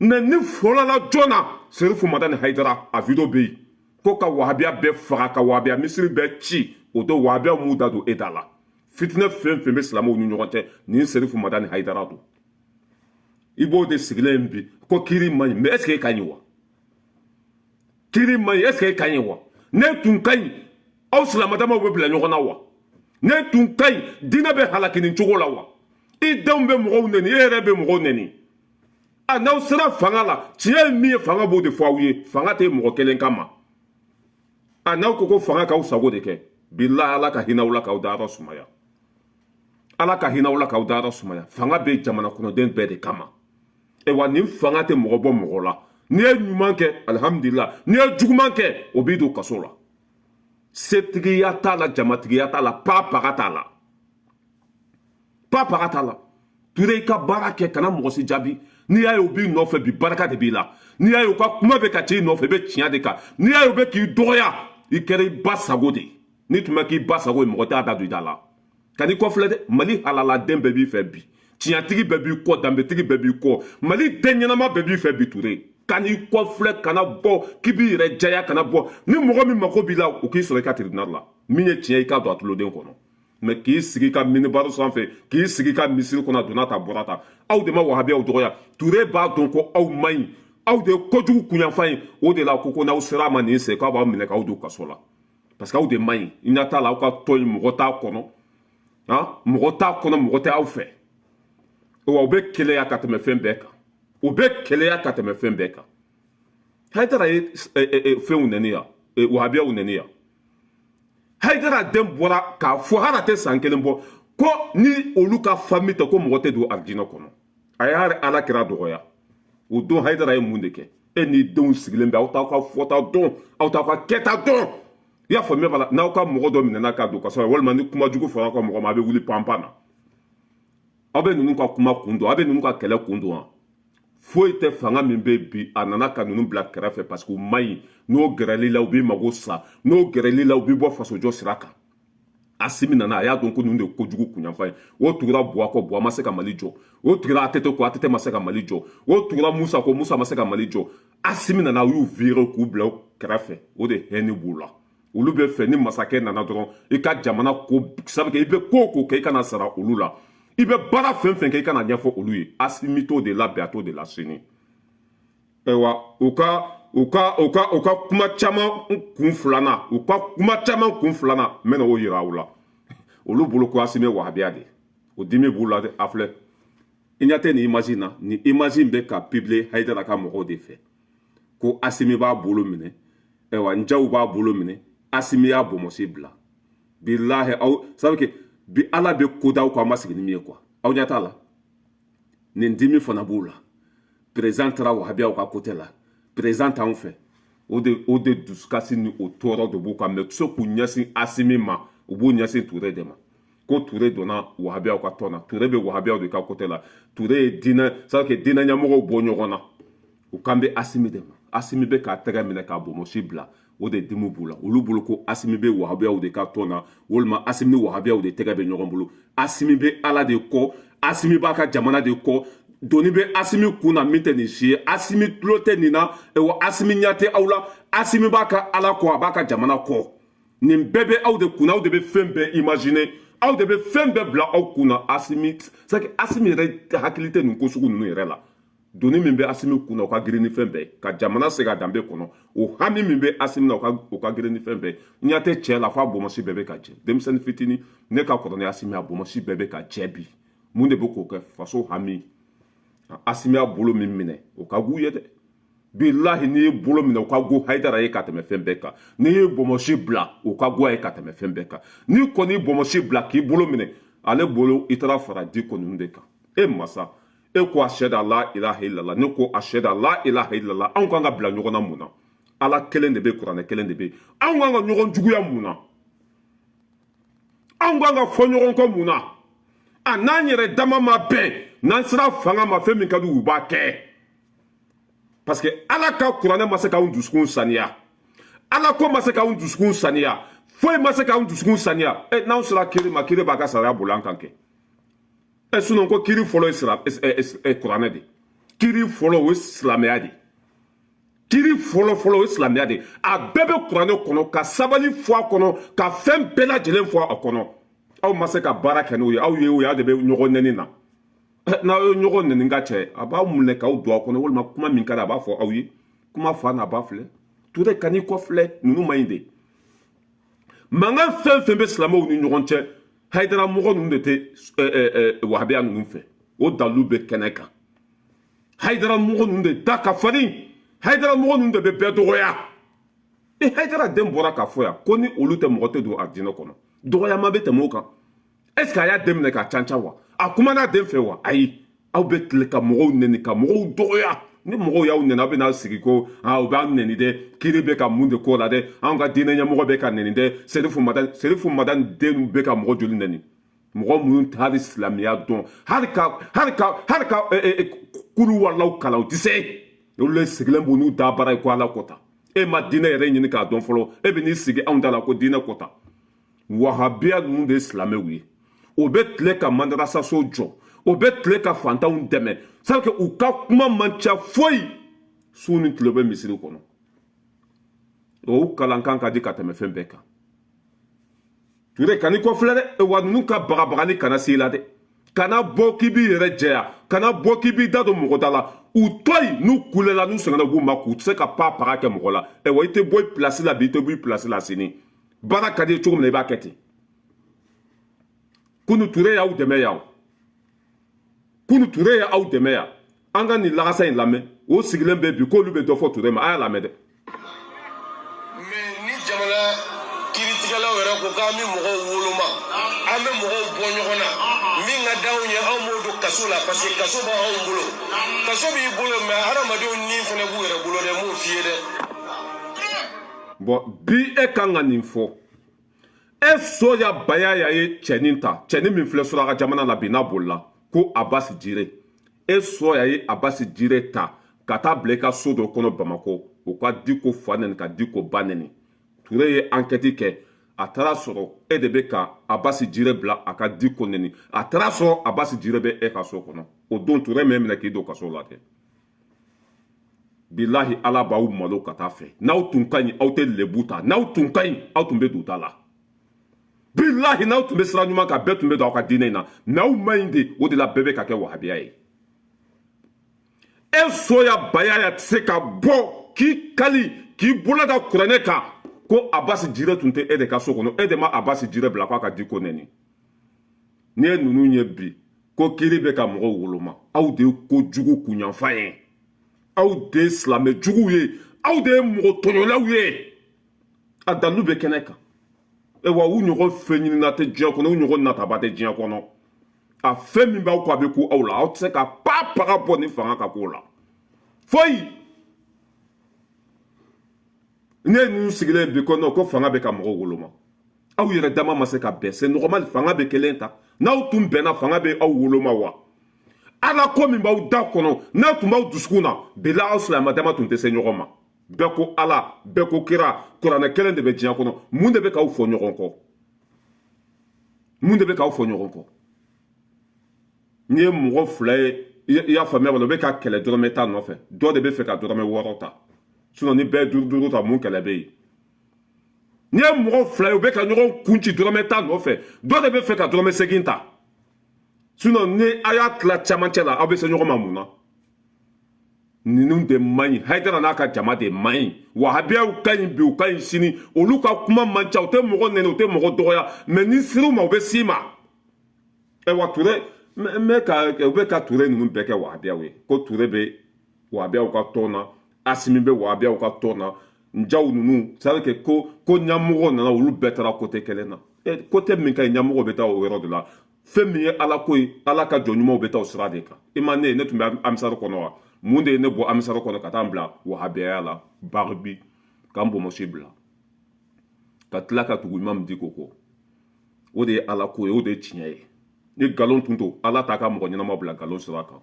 Nɛni fɔlɔla joona, Serifu Madani Hayidara, a vidéo bɛ yen ko ka wahabiya bɛɛ faga, ka wahabiya misiri bɛɛ ci. O don, wahabiyaw m'u da don e da la. Fitinɛ fɛn fɛn bɛ silamɛw ni ɲɔgɔn cɛ, nin Serifu Madani Hayidara don. I b'o de sigilen bi ko kiiri man ɲi. Mais est ce que e ka ɲi wa? Kiiri man ɲi, est ce que e ka ɲi wa? Ne tun ka ɲi, aw silamɛdamaw bɛ bila ɲɔgɔn na wa? Ne tun ka ɲi, diinɛ bɛ halaki nin cogo la wa? I denw bɛ mɔgɔw nɛni, e yɛrɛ bɛ mɔgɔw nɛni. A n'aw sera fanga la, tiɲɛ ye min ye, fanga b'o de fɔ aw ye. Fanga tɛ mɔgɔ kelen kama. A n'aw ko ko fanga k'aw sago de kɛ, bilahi, Ala ka hinɛ aw la k'aw dayɔrɔ sumaya. Ala ka hinɛ aw la k'aw dayɔrɔ sumaya. Fanga bɛ jamana kɔnɔden bɛɛ de kama. Wa nin fanga tɛ mɔgɔ bɔ mɔgɔ la. N'i ye ɲuman kɛ, alihamudulila. N'i ye juguman kɛ, o b'i don kaso la. Setigiya t'a la, jamatigiya t'a la, pa paga t'a la, pa paga t'a la. Ture, i ka baara kɛ, kana mɔgɔ si jaabi. N'i y'a ye u b'i nɔfɛ bi, barika de b'i la. N'i y'a ye u ka kuma bɛ ka ci i nɔfɛ, i bɛ tiɲɛ de kan. N'i y'a ye u bɛ k'i dɔgɔya, i kɛra i ba sago de ye. N'i tun bɛ k'i ba sago ye, mɔgɔ t'a da don i da la. Ka n'i kɔfilɛ dɛ, Mali halaladen bɛɛ b'i fɛ bi, tiɲɛtigi bɛɛ b'i kɔ, danbetigi bɛɛ b'i kɔ, Mali den ɲɛnama bɛɛ b'i fɛ bi. Ture, ka n'i kɔfilɛ, kana bɔ k'i b'i yɛrɛ jɛya, kana bɔ. Ni mɔgɔ min mako b'i la, o k'i sɔrɔ i ka tribunal la. Min ye tiɲɛ, i k'a don a tuloden kɔnɔ. Mais k'i sigi ka minibaro sanfɛ, k'i sigi ka misiri kɔnɔ, a donna ta bɔra ta, aw de ma wahabiyaw dɔgɔya. Ture b'a dɔn ko aw man ɲi, aw de ye kojugu kunyanfan ye. O de la ko n'aw sera a ma nin sen, k'aw b'aw minɛ k'aw don kaso la, parce que aw de man ɲi. I ɲɛ t'a la, aw ka tɔn in, mɔgɔ t'a kɔnɔ, han, mɔgɔ t'a kɔnɔ, mɔgɔ tɛ aw fɛ. Wa u bɛ keleya ka tɛmɛ fɛn bɛɛ kan, u bɛ keleya ka tɛmɛ fɛn bɛɛ kan. Hayidara ye fɛnw nɛni yan, wahabiyaw nɛni yan. Hayidara den bɔra k'a fɔ, hali a tɛ san kelen bɔ, ko ni olu ka famille tɛ, ko mɔgɔ tɛ don arijinɛ kɔnɔ. A y'a Ala kira dɔgɔya. O don, Hayidara ye mun de kɛ? E n'i denw sigilen bɛ, aw t'aw ka fɔta dɔn, aw t'aw ka kɛta dɔn. I y'a faamuya b'a la, n'aw ka mɔgɔ dɔ minɛna k'a don kaso la, walima ni kuma jugu fɔra aw ka mɔgɔ ma, a bɛ wuli panpan na. Aw bɛ ninnu ka kuma kun dɔn, aw bɛ ninnu ka kɛlɛ kun dɔn wa? Foyi tɛ. Fanga min bɛ bi, a nana ka ninnu bila kɛrɛfɛ parce que u man ɲi. N'o gɛrɛl'i la, u b'i mago sa. N'o gɛrɛl'i la, u b'i bɔ fasojɔ sira kan. Asimi nana, a y'a dɔn ko ninnu de ye kojugu kunyanfan ye. O tugura Buwa kɔ, Buwa ma se ka Mali jɔ. O tugura ATT kɔ, ATT ma se ka Mali jɔ. O tugura Musa kɔ, Musa ma se ka Mali jɔ. Asimi nana, u y'u virer k'u bila kɛrɛfɛ. O de hɛnɛ b'u la. Olu bɛ fɛ ni masakɛ nana dɔrɔn, i ka jamana ko sabu i bɛ ko o ko kɛ, i kana sara olu la. I bɛ baara fɛn fɛn kɛ, i kana ɲɛfɔ olu ye. Asimi t'o de la bi, a t'o de la sini. Ayiwa, u ka kuma caman kun filanan, u ka kuma caman kun filanan, n bɛna o yira aw la. Olu bolo ko Asimi ye wahabiya de ye, o dimi b'u la dɛ. A filɛ, i ɲɛ tɛ nin image in na? Nin image in bɛ ka publier Hayidara ka mɔgɔw de fɛ, ko Asimi b'a bolo minɛ. Ayiwa, Njaw b'a bolo minɛ, Asimi y'a bɔnmɔsi bila. Bilahi, aw sabu que bi Ala bɛ ko d'aw ko a ma sigi ni min ye quoi. Aw ɲɛ t'a la, nin dimi fana b'u la. Président taara wahabiyaw ka côté la, président t'anw fɛ. O de dusukasi ni o tɔɔrɔ de b'u kan. Mais u tɛ se k'u ɲɛsin Asimi ma, u b'u ɲɛsin Ture de ma, ko Ture donna wahabiyaw ka tɔn na, Ture bɛ wahabiyaw de ka côté la, Ture ye diinɛ, c'est à dire que diinɛ ɲɛmɔgɔw bɔ ɲɔgɔn na. U kan bɛ Asimi de ma. Asimi bɛ k'a tɛgɛ minɛ k'a bonbonsi bila, o de dimi b'u la. Olu bolo ko Asimi bɛ wahabiyaw de ka tɔn na, walima Asimi ni wahabiyaw de tɛgɛ bɛ ɲɔgɔn bolo. Asimi bɛ Ala de kɔ, Asimi b'a ka jamana de kɔ. Doni bɛ Asimi kun na min tɛ nin si ye. Asimi tulo tɛ nin na, wa Asimi ɲɛ tɛ aw la. Asimi b'a ka Ala kɔ, a b'a ka jamana kɔ. Nin bɛɛ bɛ aw de kunna. Aw de bɛ fɛn bɛɛ imaginer, aw de bɛ fɛn bɛɛ bila aw kun na. Asimi, c'est que Asimi yɛrɛ hakili tɛ nin ko sugu ninnu yɛrɛ la. Doni min bɛ Asimi kun na, o ka girin ni fɛn bɛɛ ka jamana segin a danbe kɔnɔ. O hami min bɛ Asimi na, o ka girin ni fɛn bɛɛ. Ɲɛ tɛ cɛ la, f'a bonbonsi bɛɛ bɛ ka jɛ. Denmisɛnnin fitinin, ne ka kɔrɔ ni Asimi, a bonbonsi bɛɛ bɛ ka jɛ bi. Mun de bɛ k'o kɛ? Faso hami. Asimi y'a bolo min minɛ, o ka g'u ye dɛ. Bilahi, n'i ye bolo minɛ, o ka go Hayidara ye ka tɛmɛ fɛn bɛɛ kan. N'i ye bonbonsi bila, o ka go a ye ka tɛmɛ fɛn bɛɛ kan. N'i kɔni bonbonsi bila k'i bolo minɛ ale bolo, i taara fara Diko ninnu de kan. E masa, e ko ashadu la ilaha illallah, ne ko ashadu la ilaha illallah. Anw kan ka bila ɲɔgɔn na mun na? Ala kelen de bɛ, kuranɛ kelen de bɛ. Anw kan ka ɲɔgɔn juguya mun na? Anw kan ka fɔ ɲɔgɔn kɔ mun na? A n'an yɛrɛ dama ma bɛn. N'an sera fanga ma, fɛn min ka di u b'a kɛ, parce que Ala ka kuranɛ ma se k'anw dusukun saniya, Ala ko ma se k'anw dusukun saniya, foyi ma se k'anw dusukun saniya. Ɛ, n'anw sera kiri ma, kiri b'a ka sariya boli an kan kɛ. Ɛ, sinon ko kiri fɔlɔ ye sira kuranɛ de. Kiri fɔlɔ, o ye silamɛya de. Kiri fɔlɔ fɔlɔ, o ye silamɛya de. A bɛɛ bɛ kuranɛ kɔnɔ, ka sabali fɔ a kɔnɔ, ka fɛn bɛɛ lajɛlen fɔ a kɔnɔ. Aw ma se ka baara kɛ n'o ye. Aw ye o ye, aw de bɛ ɲɔgɔn nɛni na. N'aw ye ɲɔgɔn nɛni ka cɛ, a b'aw minɛ k'aw don a kɔnɔ, walima kuma min ka di, a b'a fɔ aw ye. Kuma fa n'a ba filɛ. Ture, kan'i kɔ filɛ, ninnu man ɲi de. Mankan fɛn fɛn bɛ silamɛw ni ɲɔgɔn cɛ, Hayidara mɔgɔ ninnu de tɛ wahabiya ninnu fɛ. O dalilu bɛ kɛnɛ kan. Hayidara mɔgɔ ninnu de da ka farin, Hayidara mɔgɔ ninnu de bɛ bɛɛ dɔgɔya. E, Hayidara den bɔra k'a fɔ yan ko ni olu tɛ, mɔgɔ tɛ don arijinɛ kɔnɔ. Dɔgɔyama bɛ tɛmɛ o kan? Est ce que a y'a den minɛ k'a canca wa? A kumana den fɛ wa? Ayi. Aw bɛ tile ka mɔgɔw nɛni, ka mɔgɔw dɔgɔya. Ni mɔgɔw y'aw nɛni, aw bɛ n'a sigi ko aa, u b'an nɛni dɛ, kiri bɛ ka mun de k'o la dɛ, anw ka diinɛ ɲɛmɔgɔ bɛ ka nɛni dɛ. Serifu Madani, Serifu Madani den bɛ ka mɔgɔ joli nɛni? Mɔgɔ minnu tɛ hali silamɛya dɔn, hali ka kulu walaw kalan, u tɛ se. Olu de sigilen b'u n'u da baara ye ko Ala ko ta. E ma diinɛ yɛrɛ ɲini k'a dɔn fɔlɔ, e bɛ n'i sigi anw da la ko diinɛ ko ta. Wahabiya ninnu de ye silamɛw ye. O bɛ tile ka mandarasaso jɔ, o bɛ tile ka fantanw dɛmɛ. C'est que u ka kuma man ca foyi. Su ni tile bɛ misiri kɔnɔ. O kalankan ka di ka tɛmɛ fɛn bɛɛ kan. Ture, kan'i kɔ filɛ dɛ. Wa ninnu ka bagabagali kana se i la dɛ. Kana bɔ k'i b'i yɛrɛ jɛya, kana bɔ k'i b'i da don mɔgɔ da la. U to yen, n'u kulela, n'u sɛgɛnna, u b'u ma k'u tɛ se ka pa paga kɛ mɔgɔ la. Ɛ wa, i tɛ bɔ i place la bi, i tɛ bɔ i place la sini. Baara ka di ye cogo min na, i b'a kɛ ten. Kunu Ture y'aw dɛmɛ yan, kunu Ture y'aw dɛmɛ yan. An ka nin lagasa in lamɛn. O sigilen bɛ bi k'olu bɛ dɔ fɔ Ture ma. A y'a lamɛn dɛ. Mais ni jamana kiiritigɛlaw yɛrɛ ko k'an bɛ mɔgɔw woloma, an bɛ mɔgɔw bɔ ɲɔgɔn na, min ka d'anw ye, anw b'o don kaso la, parce que kaso b'anw bolo. Kaso b'i bolo, mais hadamadenw ni fana b'u yɛrɛ bolo dɛ. N b'o f'i ye dɛ. Bon, bi e kan ka nin fɔ. E soya baya ye cɛnin ta, cɛnin min filɛ suraka jamana la bi, n'a bolila ko Abasi Jire. E soya ye Abasi Jire ta ka taa bila i ka so dɔ kɔnɔ Bamakɔ. O ka Diko fa nɛni, ka Diko ba nɛni. Ture ye enquête kɛ, a taara sɔrɔ e de bɛ ka Abasi Jire bila a ka Diko nɛni. A taara sɔrɔ Abasi Jire bɛ e ka so kɔnɔ. O don, Ture m'e minɛ k'i don kaso la dɛ. Bilahi, Ala b'aw malo ka taa fɛ. N'aw tun ka ɲi, aw tɛ lebu ta. N'aw tun ka ɲi, aw tun bɛ don da la. Bilahi, n'aw tun bɛ sira ɲuman kan, bɛɛ tun bɛ don aw ka diinɛ in na. Mais aw ma ɲi de, o de la bɛɛ bɛ ka kɛ wahabiya ye. E soya baya tɛ se ka bɔ k'i kali, k'i bolo da kuranɛ kan ko Abasi Jire tun tɛ e de ka so kɔnɔ. E de ma Abasi Jire bila k'a ka Diko nɛni. N'i ye ninnu ye bi ko kiiri bɛ ka mɔgɔw woloma, aw de ye kojugu kunyanfan ye, aw de ye silamɛ juguw ye, aw de ye mɔgɔ tɔɲɔlaw ye. A dalilu bɛ kɛnɛ kan. E wa, u ɲɔgɔn fɛn ɲinina tɛ diɲɛ kɔnɔ, u ɲɔgɔn nataba tɛ diɲɛ kɔnɔ. A fɛn min b'aw kɔ, a bɛ ku aw la. Aw tɛ se ka pa paga bɔ ni fanga ka k'o la foyi. Ne ye ninnu sigilen bi ko non, ko fanga bɛ ka mɔgɔw woloma. Aw yɛrɛ dama ma se ka bɛn, c'est normal. Fanga bɛ kelen ta. N'aw tun bɛnna, fanga bɛ aw woloma wa? Ala ko min b'aw da kɔnɔ, n'a tun b'aw dusukun na, bila aw silamɛ dama tun tɛ se ɲɔgɔn ma. Bɛɛ ko Ala, bɛɛ ko kira, kuranɛ kelen de bɛ diɲɛ kɔnɔ. Mun de bɛ k'aw fɔ ɲɔgɔn kɔ? Mun de bɛ k'aw fɔ ɲɔgɔn kɔ? N'i ye mɔgɔ fila ye, i y'a faamuya wala, u bɛ ka kɛlɛ dɔrɔmɛ ta nɔfɛ, dɔ de bɛ fɛ ka dɔrɔmɛ 6 ta. Sinon ni bɛɛ ye duuru duuru ta, mun kɛlɛ bɛ yen? N'i ye mɔgɔ fila ye, u bɛ ka ɲɔgɔn kun ci dɔrɔmɛ ta nɔfɛ, dɔ de bɛ fɛ ka dɔrɔmɛ 8 ta. Sinon ni a y'a tila camancɛ la, aw bɛ se ɲɔgɔn ma mun na? Ninnu de man ɲi. Hayidara n'a ka jama de man ɲi. Wahabiyaw ka ɲi bi, u ka ɲi sini. Olu ka kuma man ca, u tɛ mɔgɔ nɛni, u tɛ mɔgɔ dɔgɔya. Mais ni sir'u ma, u bɛ s'i ma. Ɛ wa, Ture n bɛ ka u bɛ ka Ture ninnu bɛɛ kɛ wahabiyaw ye, ko Ture bɛ wahabiyaw ka tɔn na, Asimi bɛ wahabiyaw ka tɔn na, Njaw ninnu. C'est à dire que ko ɲɛmɔgɔ nana, olu bɛɛ taara côté kelen na. Ɛ, côté min ka ɲi, ɲɛmɔgɔ bɛ taa o yɔrɔ de la. Fɛn min ye Ala ko ye, Ala ka jɔn ɲumanw bɛ taa o sira de kan. I ma ne ye, ne tun bɛ amisari kɔnɔ wa? Mun de ye ne bɔ amisari kɔnɔ ka taa n bila wahabiyaya la? Baribi ka n bɔnmɔsi bila ka tila ka tugu Imam Diko kɔ. O de ye Ala ko ye, o de ye tiɲɛ ye. Ni nkalon tun don, Ala t'a ka mɔgɔ ɲɛnama bila nkalon sira kan.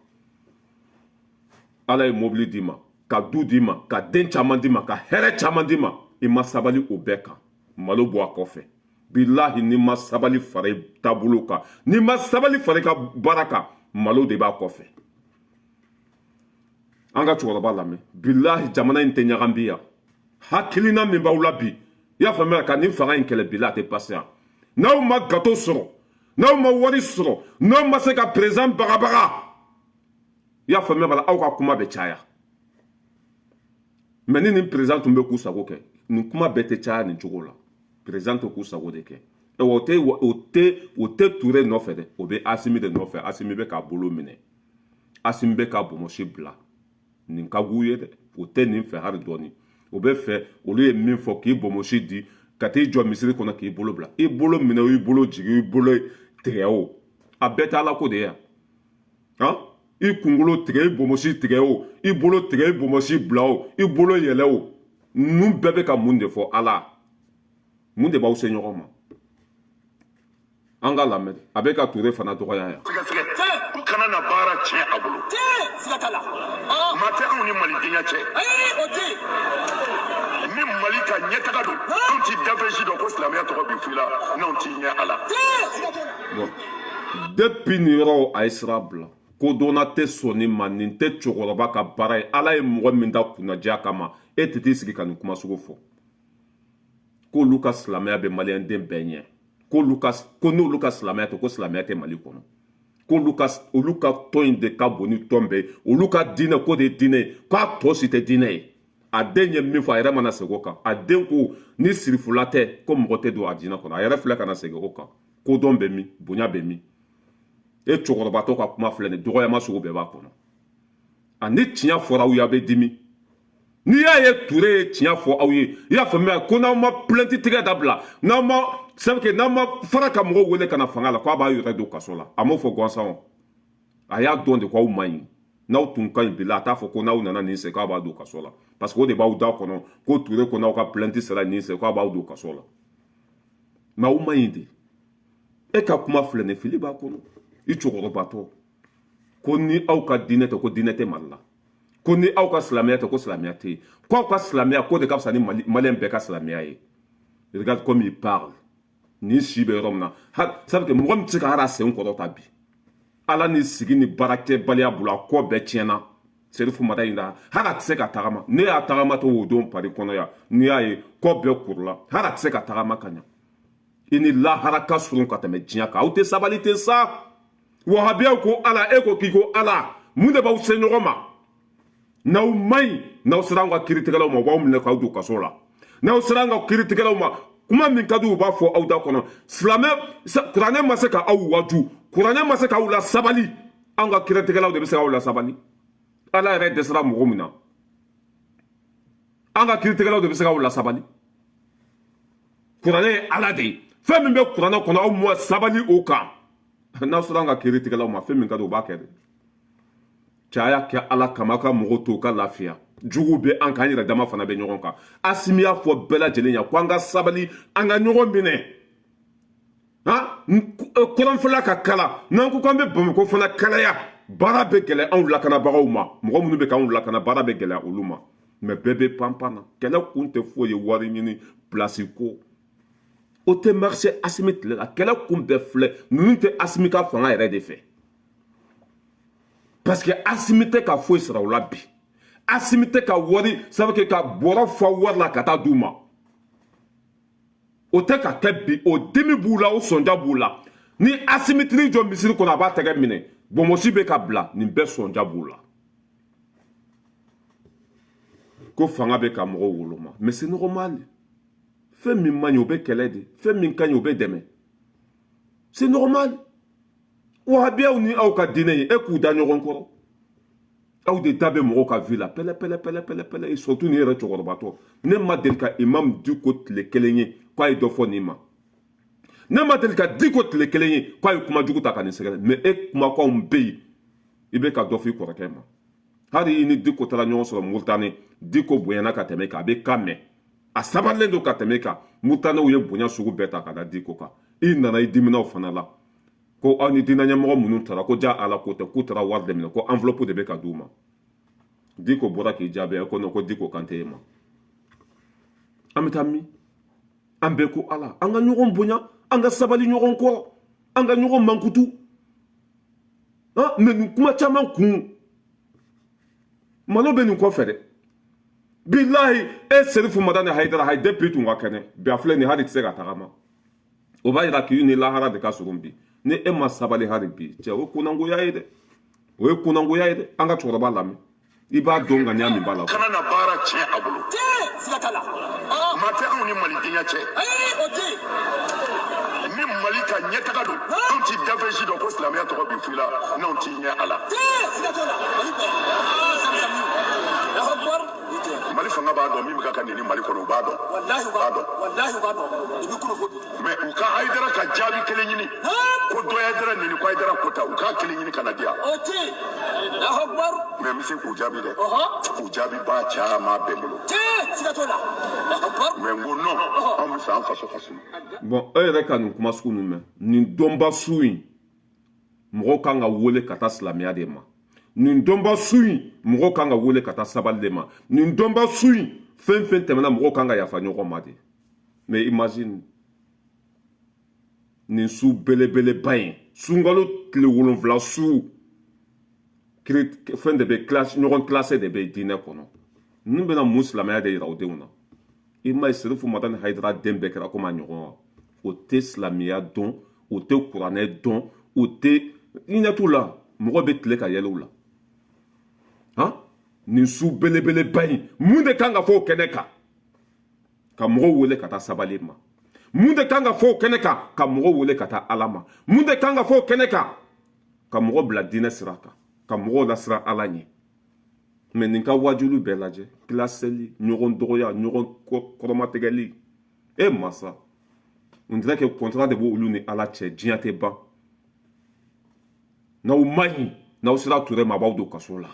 Ala ye mobili d'i ma, ka du d'i ma, ka den caman d'i ma, ka hɛrɛ caman d'i ma, i ma sabali o bɛɛ kan. Malo bɔ a kɔfɛ. Bilahi, n'i ma sabali fara i taabolo kan, n'i ma sabali fara i ka baara kan, malo de b'a kɔfɛ. An ka cɛkɔrɔba lamɛn. Bilahi, jamana in tɛ ɲagami bi yan. Hakilina min b'aw la bi, i y'a faamuya, ka nin fanga in kɛlɛ, bi la a tɛ pase yan. N'aw ma gato sɔrɔ, n'aw ma wari sɔrɔ, n'aw ma se ka président bagabaga, i y'a faamuya bala, aw ka kuma bɛ caya. Mɛ ni nin président tun bɛ k'u sago kɛ, nin kuma bɛɛ tɛ caya nin cogo la. Président tɛ k'u sago de kɛ. O tɛ Ture nɔfɛ dɛ, o bɛ Asimi de nɔfɛ. Asimi bɛ k'a bolo minɛ, Asimi bɛ ka bonbonsi bila. Nin ka g'u ye dɛ, o tɛ nin fɛ hali dɔɔni. O bɛ fɛ olu ye min fɔ, k'i bonbonsi di ka t'i jɔ misiri kɔnɔ k'i bolo bila, i bolo minɛ o, i bolo jigin, i bolo tigɛ o, a bɛɛ tɛ Ala ko de ye yan. Han, i kunkolo tigɛ, i bonbonsi tigɛ o, i bolo tigɛ, i bonbonsi bila o, i bolo yɛlɛ o, ninnu bɛɛ bɛ ka mun de fɔ? Ala, mun de b'aw se ɲɔgɔn ma? An ka lamɛn, a bɛ ka Ture fana dɔgɔya yan. Sɛgɛsɛgɛ u kana na baara tiɲɛ a bolo. Siga t'a la. Maa tɛ anw ni malidenya cɛ. Ayi, o tɛ. Ni Mali ka ɲɛtaga don, anw ti dafɛ si dɔn ko silamɛya tɔgɔ bi f'i la n'anw t'i ɲɛ a la. Siga t'o la. Bon, depuis nin yɔrɔ, a ye sira bila. Kodɔnna tɛ sɔn nin ma. Nin tɛ cɛkɔrɔba ka baara ye. Ala ye mɔgɔ min da kunnadiya kama, e tɛ t'i sigi ka nin kuma sugu fɔ k'olu ka silamɛya bɛ maliyɛnden bɛɛ ɲɛ, k'olu ka ko n'olu ka silamɛya tɛ, ko silamɛya tɛ Mali kɔnɔ, k'olu ka olu ka tɔn in de ka bon ni tɔn bɛɛ ye, olu ka diinɛ ko de ye diinɛ ye, k'a tɔ si tɛ diinɛ ye. A den ye min fɔ, a yɛrɛ mana segin o kan. A den ko ni sirifula tɛ, ko mɔgɔ tɛ don a diinɛ kɔnɔ. A yɛrɛ filɛ ka na segin o kan. Kodɔn bɛ min? Bonya bɛ min? E cɛkɔrɔbatɔ ka kuma filɛ nin, dɔgɔyama sugu bɛɛ b'a kɔnɔ. Ani tiɲɛ fɔra aw ye, a bɛ dimi. N'i y'a ye Ture ye tiɲɛ fɔ aw ye, i y'a faamuya, ko n'aw ma plainte tigɛ dabila, n'aw ma sabu n'aw ma fara ka mɔgɔw wele ka na fanga la, k'a b'a yɛrɛ don kaso la. A m'o fɔ gansan o, a y'a dɔn de ko aw man ɲi. N'aw tun ka ɲi bi la, a t'a fɔ ko n'aw nana nin sen k'a b'a don kaso la, parce que o de b'aw da kɔnɔ ko Ture ko n'aw ka plainte sera nin sen k'a b'aw don kaso la. Mais aw man ɲi de. E ka kuma filɛ nin, fili b'a kɔnɔ. I cɛkɔrɔbatɔ ko ni aw ka diinɛ tɛ, ko diinɛ tɛ Mali la, ko ni aw ka silamɛya tɛ, ko silamɛya tɛ yen, ko aw ka silamɛya ko de ka fisa ni Maliyɛn bɛɛ ka silamɛya ye. Regarde comme il parle. Nin si bɛ yɔrɔ min na, ça veut dire mɔgɔ min tɛ se ka hali a sen kɔrɔta bi, Ala ni sigi ni baarakɛbaliya bolo, a kɔ bɛɛ tiɲɛna. Serifu mada in la, hali a tɛ se ka tagama. Ne y'a tagama to o don Pari kɔnɔ yan, n'i y'a ye kɔ bɛɛ kurula, hali a tɛ se ka tagama ka ɲa. I ni lahara ka surun ka tɛmɛ diɲɛ kan. Aw tɛ sabali ten sa. Wahabiyaw ko Ala, e ko k'i ko Ala, mun de b'aw se ɲɔgɔn ma? N'aw man ɲi, n'aw sera an ka kiiritigɛlaw ma, u b'aw minɛ k'aw don kaso la. N'aw sera an ka kiiritigɛlaw ma, kuma min ka di u b'a fɔ aw da kɔnɔ. Silamɛ, kuranɛ ma se ka aw waju, kuranɛ ma se k'aw la sabali, anw ka kiiritigɛlaw de bɛ se k'aw la sabali. Ala yɛrɛ dɛsɛra mɔgɔ min na, an ka kiiritigɛlaw de bɛ se k'aw la sabali. Kuranɛ ye Ala de ye. Fɛn min bɛ kuranɛ kɔnɔ, aw ma sabali o kan. N'aw sera an ka kiiritigɛlaw ma, fɛn min ka di u b'a kɛ dɛ. Caya kɛ Ala kama, ka mɔgɔw to u ka lafiya. Juguw bɛ an kan, an yɛrɛ dama fana bɛ ɲɔgɔn kan. Asimi y'a fɔ bɛɛ lajɛlen ɲɛ ko an ka sabali, an ka ɲɔgɔn minɛ. Han, kɔrɔnfɛla ka kala, n'an ko k'an bɛ Bamakɔ fana kalaya, baara bɛ gɛlɛya anw lakanabagaw ma. Mɔgɔ minnu bɛ k'anw lakana, baara bɛ gɛlɛya olu ma. Mɛ bɛɛ bɛ panpan na. Kɛlɛ kun tɛ foyi ye, wari ɲini, pilasi ko, o tɛ marché. Asimi tile la, kɛlɛ kun bɛɛ filɛ, ninnu tɛ Asimi ka fanga yɛrɛ de fɛ, parce que Asimi tɛ ka foyi sara o la bi. Asimi tɛ ka wari, ça veut dire ka bɔrɔ fa wari la ka taa d'u ma, o tɛ ka kɛ bi. O dimi b'u la, o sɔnja b'u la. Ni Asimi tiri jɔ misiri kɔnɔ, a b'a tɛgɛ minɛ, bonbonsi bɛ ka bila, nin bɛɛ sɔnja b'u la. Ko fanga bɛ ka mɔgɔw woloma, mais c'est normal. Fɛn min man ɲi, o bɛ kɛlɛ de. Fɛn min ka ɲi, o bɛ dɛmɛ, c'est normal. Wahabiyaw ni aw ka diinɛ ye, e k'u da ɲɔgɔn kɔrɔ, aw de da bɛ mɔgɔw ka vie la pɛlɛ pɛlɛ pɛlɛ pɛlɛ pɛlɛ. Surtout nin yɛrɛ cɛkɔrɔbatɔ, ne ma deli ka imam Diko tile kelen ye k'a ye dɔ fɔ nin ma. Ne ma deli ka Diko tile kelen ye k'a ye kuma jugu ta ka nin sɛgɛrɛ. Mais e kumakanw bɛ yen, i bɛ ka dɔ fɔ i kɔrɔkɛ ma. Hali i ni Diko taara ɲɔgɔn sɔrɔ Muritani, Diko bonyana ka tɛmɛ kan, a bɛ kan mɛn, a sabalilen don ka tɛmɛ kan. Muritanew ye bonya sugu bɛɛ ta ka da Diko kan. I nana, i diminaw fana la. Ko aw ni diinɛ ɲɛmɔgɔ minnu taara, ko ja Ala ko tɛ, k'u taara wari de minɛ, ko enveloppe de bɛ ka d'u ma. Diko bɔra k'i jaabi ko non, ko Diko kan tɛ e ma. An bɛ taa min? An bɛɛ ko Ala, an ka ɲɔgɔn bonya, an ka sabali ɲɔgɔn kɔrɔ, an ka ɲɔgɔn mankutu. Ah, mais nin kuma caman kun malo bɛ nin kɔfɛ dɛ. Bilahi, e Serifu Madani Hayidara, hayi, depuis tun ka kɛnɛ bi, a filɛ nin, hali tɛ se ka tagama. O b'a yira k'i ni lahara de ka surun bi. Ni e ma sabali hali bi, cɛ, o ye kunnangoya ye dɛ, o ye kunnangoya ye dɛ. An ka cɛkɔrɔba lamɛn, i b'a dɔn ŋaniya min b'a la. Kana na baara tiɲɛ a bolo. Siga t'a la. Maa tɛ anw ni malidenya cɛ. Ayi, o tɛ. Ni Mali ka ɲɛtaga don, anw ti dafɛsi dɔn ko silamɛya tɔgɔ bi f'i la, n'anw t'i ɲɛ a la. Siga t'o la. Mali bɛɛ. Aa, sami sami. Allahu akbar. Mali fanga b'a dɔn min bɛ ka ka neni Mali kɔnɔ, u b'a dɔn. Wallahi, u b'a dɔn. Wallahi, u b'a dɔn. I bɛ kunnafoni. Mais u ka Hayidara ka jaabi kelen ɲini ko dɔ Hayidara neni, ko Hayidara ko ta, u k'a kelen ɲini ka na di yan. O tɛ. Allahu akbar. Mais n bɛ se k'u jaabi dɛ. Ɔhɔ. K'u jaabi b'a caman bɛɛ bolo. Tɛ. Siga t'o la. Allahu akbar. Mais n ko non, anw bɛ fɛ an faso ka suma. Bon, e yɛrɛ ka nin kuma sugu ninnu mɛn, nin dɔnba su in, mɔgɔw kan ka wele ka taa silamɛya de ma. Nin dɔnba su in, mɔgɔw kan ka wele ka taa sabali de ma. Nin dɔnba su in, fɛn fɛn tɛmɛna, mɔgɔw kan ka yafa ɲɔgɔn ma de. Mais imagine, nin su belebeleba in, sunkalo tile 7 su, fɛn de bɛ classe, ɲɔgɔn classe de bɛ diinɛ kɔnɔ. Ninnu bɛna mun silamɛya de yira u denw na? I ma ye, Serifu Madani Hayidara den bɛɛ kɛra komi a ɲɔgɔn wa? O tɛ silamɛya dɔn, o tɛ kuranɛ dɔn, o tɛ i ɲɛ t'u la, mɔgɔ bɛ tile ka yɛlɛ u la. Han, nin su belebeleba in, mun de kan ka fɔ o kɛnɛ kan ka mɔgɔw wele ka taa sabali ma? Mun de kan ka fɔ o kɛnɛ kan ka mɔgɔw wele ka taa Ala ma? Mun de kan ka fɔ o kɛnɛ kan ka mɔgɔ bila diinɛ sira kan, ka mɔgɔw lasiran Ala ɲɛ? Mais nin ka wajulu bɛɛ lajɛ, kilasɛli, ɲɔgɔn dɔgɔya, ɲɔgɔn kɔrɔmatigɛli. E masa, on dirait que contrat de b'olu ni Ala cɛ, diɲɛ tɛ ban. N'aw ma ɲi, n'aw sera Ture ma, a b'aw don kaso la.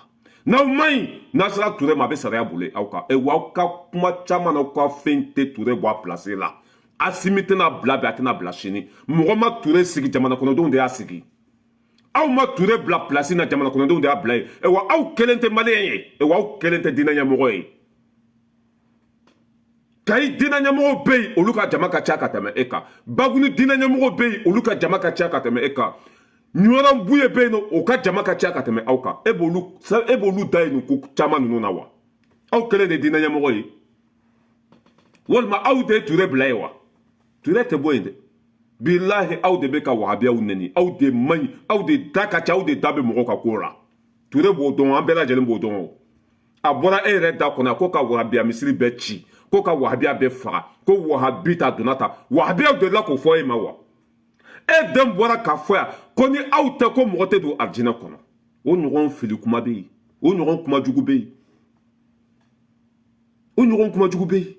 N'aw ma ɲi, n'a sera Ture ma, a bɛ sariya boli aw kan. E wa, aw ka kuma caman n'aw ka fɛn tɛ Ture bɔ a place la. Asimi tɛna bila bi, a tɛna bila sini. Mɔgɔ ma Ture sigi, jamana kɔnɔdenw de y'a sigi. Aw ma Ture bila place na, jamana kɔnɔdenw de y'a bila yen. E wa, aw kelen tɛ maliyɛn ye, e wa, aw kelen tɛ diinɛ ɲɛmɔgɔ ye. Kayi diinɛ ɲɛmɔgɔw bɛ yen, olu ka jama ka ca ka tɛmɛ e kan. Baguni diinɛ ɲɛmɔgɔw bɛ yen, olu ka jama ka ca ka tɛmɛ e kan. Ɲɔrɔ Buye bɛ yen nɔ, o ka jama ka ca ka tɛmɛ aw kan. E b'olu da yen nin ko caman ninnu na wa? Aw kelen de diinɛ ɲɛmɔgɔ ye, walima aw de ye Ture bila yen wa? Ture tɛ bɔ yen dɛ. Bilahi, aw de bɛ ka wahabiyaw neni, aw de man ɲi, aw de da ka ca, aw de da bɛ mɔgɔw ka ko la. Ture b'o dɔn, an bɛɛ lajɛlen b'o dɔn. O a bɔra e yɛrɛ da kɔnɔ ko ka wahabiya misiri bɛɛ ci, ko ka wahabiya bɛɛ faga, ko wahabi ta donna ta, wahabiyaw delila k'o fɔ e ma wa? E den bɔra k'a fɔ yan ko ni aw tɛ, ko mɔgɔ tɛ don arijinɛ kɔnɔ. O ɲɔgɔn fili kuma bɛ yen, o ɲɔgɔn kuma jugu bɛ yen, o ɲɔgɔn kuma jugu bɛ yen?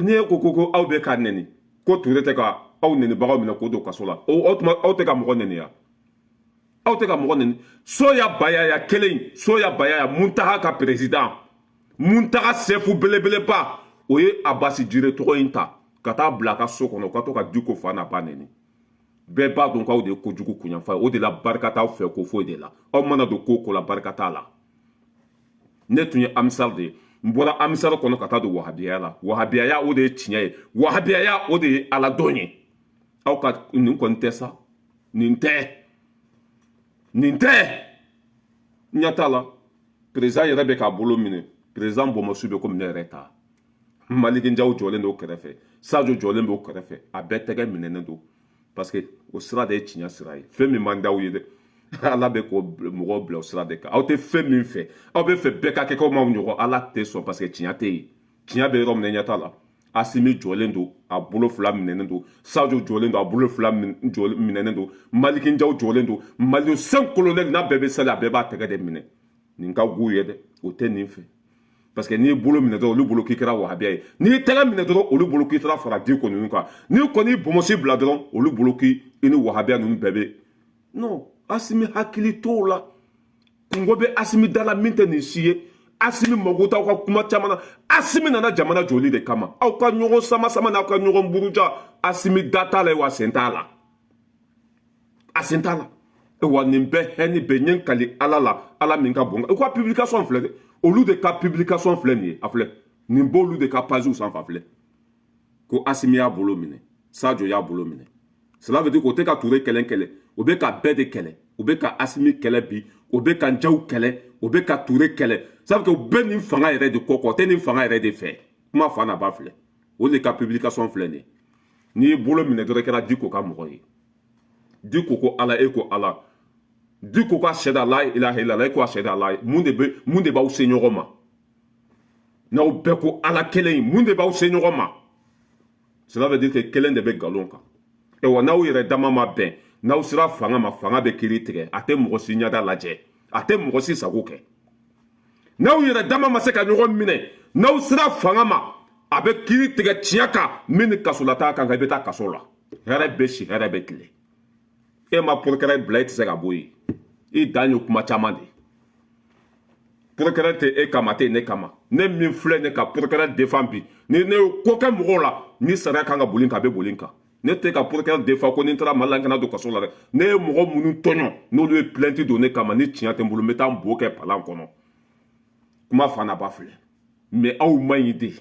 N'i e ko aw bɛ ka nɛni, ko Ture tɛ ka aw nɛnibagaw minɛ k'o don kaso la, o tuma aw tɛ ka mɔgɔ nɛni ya? Aw tɛ ka mɔgɔ nɛni. Soya Bayaya kelen, Soya Bayaya, Muntaha ka président, Muntaha chef belebeleba, o ye Abasi Jire tɔgɔ in ta ka taa bila a ka so kɔnɔ ka to ka Diko fa n'a ba nɛni. Bɛɛ b'a dɔn k'aw de ye kojugu kunyanfa ye. O de la, barika t'aw fɛ ko foyi de la. Aw mana don ko ko la, barika t'a la. Ne tun ye amisari de ye, n bɔra amisari kɔnɔ ka taa don wahabiyaya la. Wahabiyaya, o de ye tiɲɛ ye. Wahabiyaya, o de ye Ala dɔn ye. Aw ka nin kɔni tɛ sa, nin tɛ, nin tɛ. Ɲɛ t'a la, président yɛrɛ bɛ k'a bolo minɛ. Président bɔnbɔsu bɛ komi ne yɛrɛ ta. Maliki Jaw jɔlen don kɛrɛfɛ, Sajo jɔlen b'o kɛrɛfɛ, a bɛɛ tɛgɛ minɛnen don, parce que o sira de ye tiɲɛ sira ye. Fɛn min man d'aw ye dɛ, Ala bɛ k'o mɔgɔw bila o sira de kan. Aw tɛ fɛn min fɛ, aw bɛ fɛ bɛɛ ka kɛ komi aw ɲɔgɔn. Ala tɛ sɔn, parce que tiɲɛ tɛ yen. Tiɲɛ bɛ yɔrɔ min na, ɲɛ t'a la. Asimi jɔlen don, a bolo fila minɛnen don. Sajo jɔlen don, a bolo fila minɛnen don. Maliki Jaw jɔlen don. Mali sen colonel n'a bɛɛ bɛ sali, a bɛɛ b'a tɛgɛ de minɛ. Nin ka g'u ye dɛ, o tɛ nin fɛ, parce que n'i ye bolo minɛ dɔrɔn, olu bolo k'i kɛra wahabiya ye. N'i ye tɛgɛ minɛ dɔrɔn, olu bolo k'i taara fara Diko ninnu kan. N'i kɔni y'i bɔnbɔsi bila dɔrɔn, olu bolo k'i i ni wahabiya ninnu bɛɛ bɛ. Non, Asimi hakili t'o la. Kungo bɛ Asimi da la min tɛ nin si ye. Asimi mago t'aw ka kuma caman na. Asimi nana jamana jɔli de kama. Aw ka ɲɔgɔn sama sama n'aw ka ɲɔgɔn buruja, Asimi da t'a la wa sen t'a la. A sen t'a la. Wa nin bɛɛ hɛni bɛ n ye, n kali Ala la, Ala min ka bon. U ka publication filɛ dɛ, olu de ka publication filɛ nin ye. A filɛ nin, b'olu de ka page sanfɛ. A filɛ ko Asimi y'a bolo minɛ, Sadio y'a bolo minɛ. Cela veut dire k'o tɛ ka Ture kɛlɛ kɛlɛ, o bɛ ka bɛɛ de kɛlɛ. O bɛ ka Asimi kɛlɛ bi, o bɛ ka Njaw kɛlɛ, o bɛ ka Ture kɛlɛ. Ça veut dire que o bɛ nin fanga yɛrɛ de kɔ, o tɛ nin fanga yɛrɛ de fɛ. Kuma fa n'a ba filɛ, o de ka publication filɛ nin ye. N'i y'i bolo minɛ dɔrɔn, i kɛra Diko ka mɔgɔ ye. Diko ko Ala, e ko Ala. Diko ko ashhadu la ilaha illallah, e ko ashhadu la. Mun de bɛ, mun de b'aw se ɲɔgɔn ma? N'aw bɛɛ ko Ala kelen, mun de b'aw se ɲɔgɔn ma? Cela veut dire que kelen de bɛ nkalon kan. Wa n'aw yɛrɛ dama ma bɛn, n'aw sera fanga ma, fanga bɛ kiiri tigɛ. A tɛ mɔgɔ si ɲɛda lajɛ, a tɛ mɔgɔ si sago kɛ. N'aw yɛrɛ dama ma se ka ɲɔgɔn minɛ, n'aw sera fanga ma, a bɛ kiiri tigɛ tiɲɛ kan. Min ni kasolata kan, i bɛ taa kaso la. Hɛrɛ bɛ si, hɛrɛ bɛ tile. E ma procureur bila, e tɛ se ka bɔ yen. I dan ye kuma caman de. Procureur tɛ e kama, tɛ ne kama. Ne min filɛ, ne ka procureur défend bi, ni ne ye ko kɛ mɔgɔw la, ni sariya kan ka boli kan, a bɛ boli kan. Ne tɛ ka procureur défend ko ni n taara Mali la, n kana don kaso la dɛ. Ne ye mɔgɔ minnu tɔɲɔ, n'olu ye plainte don ne kama, ni tiɲɛ tɛ n bolo, n bɛ taa n bo kɛ palan kɔnɔ. Kuma fa n'a ba filɛ. Mais aw man ɲi de,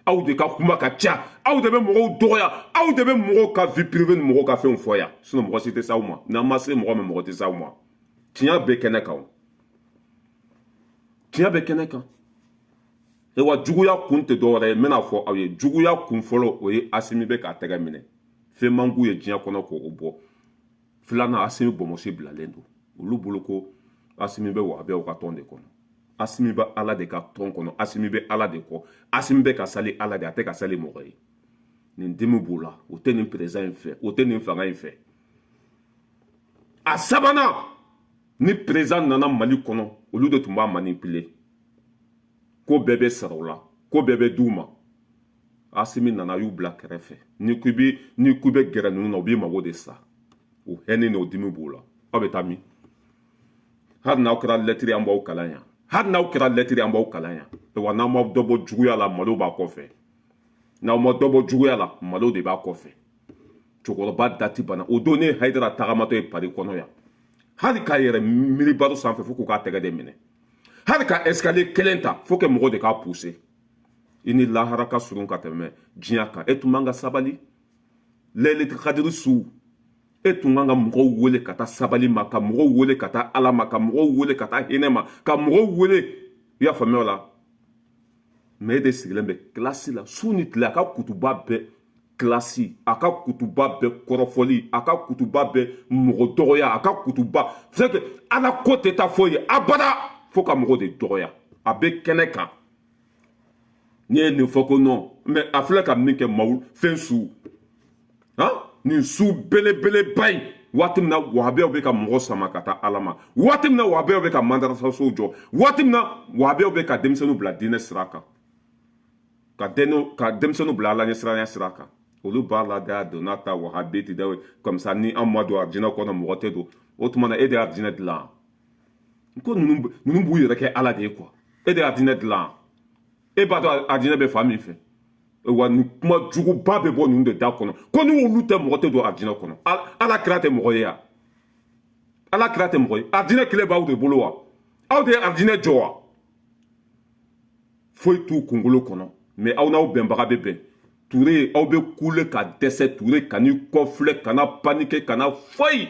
aw de ka kuma ka ca, aw de bɛ mɔgɔw dɔgɔya, aw de bɛ mɔgɔw ka vie privée ni mɔgɔw ka fɛnw fɔ yan. Sinon mɔgɔ si tɛ s'aw ma. N'an ma se mɔgɔ ma, mɔgɔ tɛ s'aw ma. Tiɲɛ bɛ kɛnɛ kan o, tiɲɛ bɛ kɛnɛ kan. Wa juguya kun tɛ dɔwɛrɛ ye, n bɛna fɔ aw ye. Juguya kun fɔlɔ, o ye Asimi bɛ k'a tɛgɛ minɛ. Fɛn man k'u ye diɲɛ kɔnɔ k'o bɔ. Filanan, Asimi bɔnmɔsi bilalen don olu bolo ko Asimi bɛ wahabiyaw ka tɔn de kɔnɔ. Asimi bɛ Ala de ka tɔn kɔnɔ, Asimi bɛ Ala de kɔ, Asimi bɛ ka sali Ala de, a tɛ ka sali mɔgɔ ye. Nin dimi b'u la, o tɛ nin président in fɛ, o tɛ nin fanga in fɛ. A sabanan, ni président nana Mali kɔnɔ, olu de tun b'a manipuler, ko bɛɛ bɛ sara u la, ko bɛɛ bɛ d'u ma. Asimi nana, a y'u bila kɛrɛfɛ. Ni k'i bɛ gɛrɛ ninnu na, u b'i mago de sa. O hɛnɛ n'o dimi b'u la. Aw bɛ taa min? Hali n'aw kɛra lɛtiri, an b'aw kalan yan. Hali n'aw kɛra lɛtiri, an b'aw kalan yan. Wa n'aw ma dɔ bɔ juguya la, malo b'a kɔfɛ. N'aw ma dɔ bɔ juguya la, malo de b'a kɔfɛ. Cɛkɔrɔba dati banna. O don, ne ye Hayidara tagamatɔ ye Pari kɔnɔ yan, hali k'a yɛrɛ miiribaro sanfɛ, fo k'u k'a tɛgɛ de minɛ. Hali ka escalier kelen ta, fo que mɔgɔ de k'a pousser. I ni lahara ka surun ka tɛmɛ diɲɛ kan. E tun man ka sabali. Lɛlɛti kadiri su, e tun kan ka mɔgɔw wele ka taa sabali ma, ka mɔgɔw wele ka taa Ala ma, ka mɔgɔw wele ka taa hinɛ ma, ka mɔgɔw wele. I y'a faamuya o la? Mais e de sigilen bɛ kilasi la su ni tile, a ka kutuba bɛɛ kilasi, a ka kutuba bɛɛ kɔrɔfɔli, a ka kutuba bɛɛ mɔgɔ dɔgɔya, a ka kutuba c'est que Ala ko tɛ taa fɔ ye abada, fo ka mɔgɔ de dɔgɔya. A bɛ kɛnɛ kan, n'i ye nin fɔ ko non. Mais a filɛ ka min kɛ maaw fɛn su han, nin su belebeleba in, waati min na wahabiyaw bɛ ka mɔgɔ sama ka taa Ala ma, waati min na wahabiyaw bɛ ka mandarasasow jɔ, waati min na wahabiyaw bɛ ka denmisɛnninw bila diinɛ sira kan, ka denmisɛnninw bila Ala ɲɛsiranya sira kan, olu b'a la da donna ta wahabi ti dɛ. Comme ça, ni an ma don arijinɛ kɔnɔ, mɔgɔ tɛ don. O tuma na, e de ye arijinɛ dilan? Ko ninnu b'u yɛrɛ kɛ Ala de ye quoi. E de ye arijinɛ dilan? E b'a dɔn arijinɛ bɛ fan min fɛ? Wa nin kuma juguba bɛ bɔ ninnu de da kɔnɔ ko ni olu tɛ, mɔgɔ tɛ don arijinɛ kɔnɔ. Ala kira tɛ mɔgɔ ye ya? Ala kira tɛ mɔgɔ ye? Arijinɛ kile b'aw de bolo wa? Aw de ye arijinɛ jɔ wa? Foyi t'u kunkolo kɔnɔ. Mais aw n'aw bɛnbaga bɛ bɛn. Ture, aw bɛ kule ka dɛsɛ. Ture, kan'i kɔfilɛ, kana paniquer, kana foyi.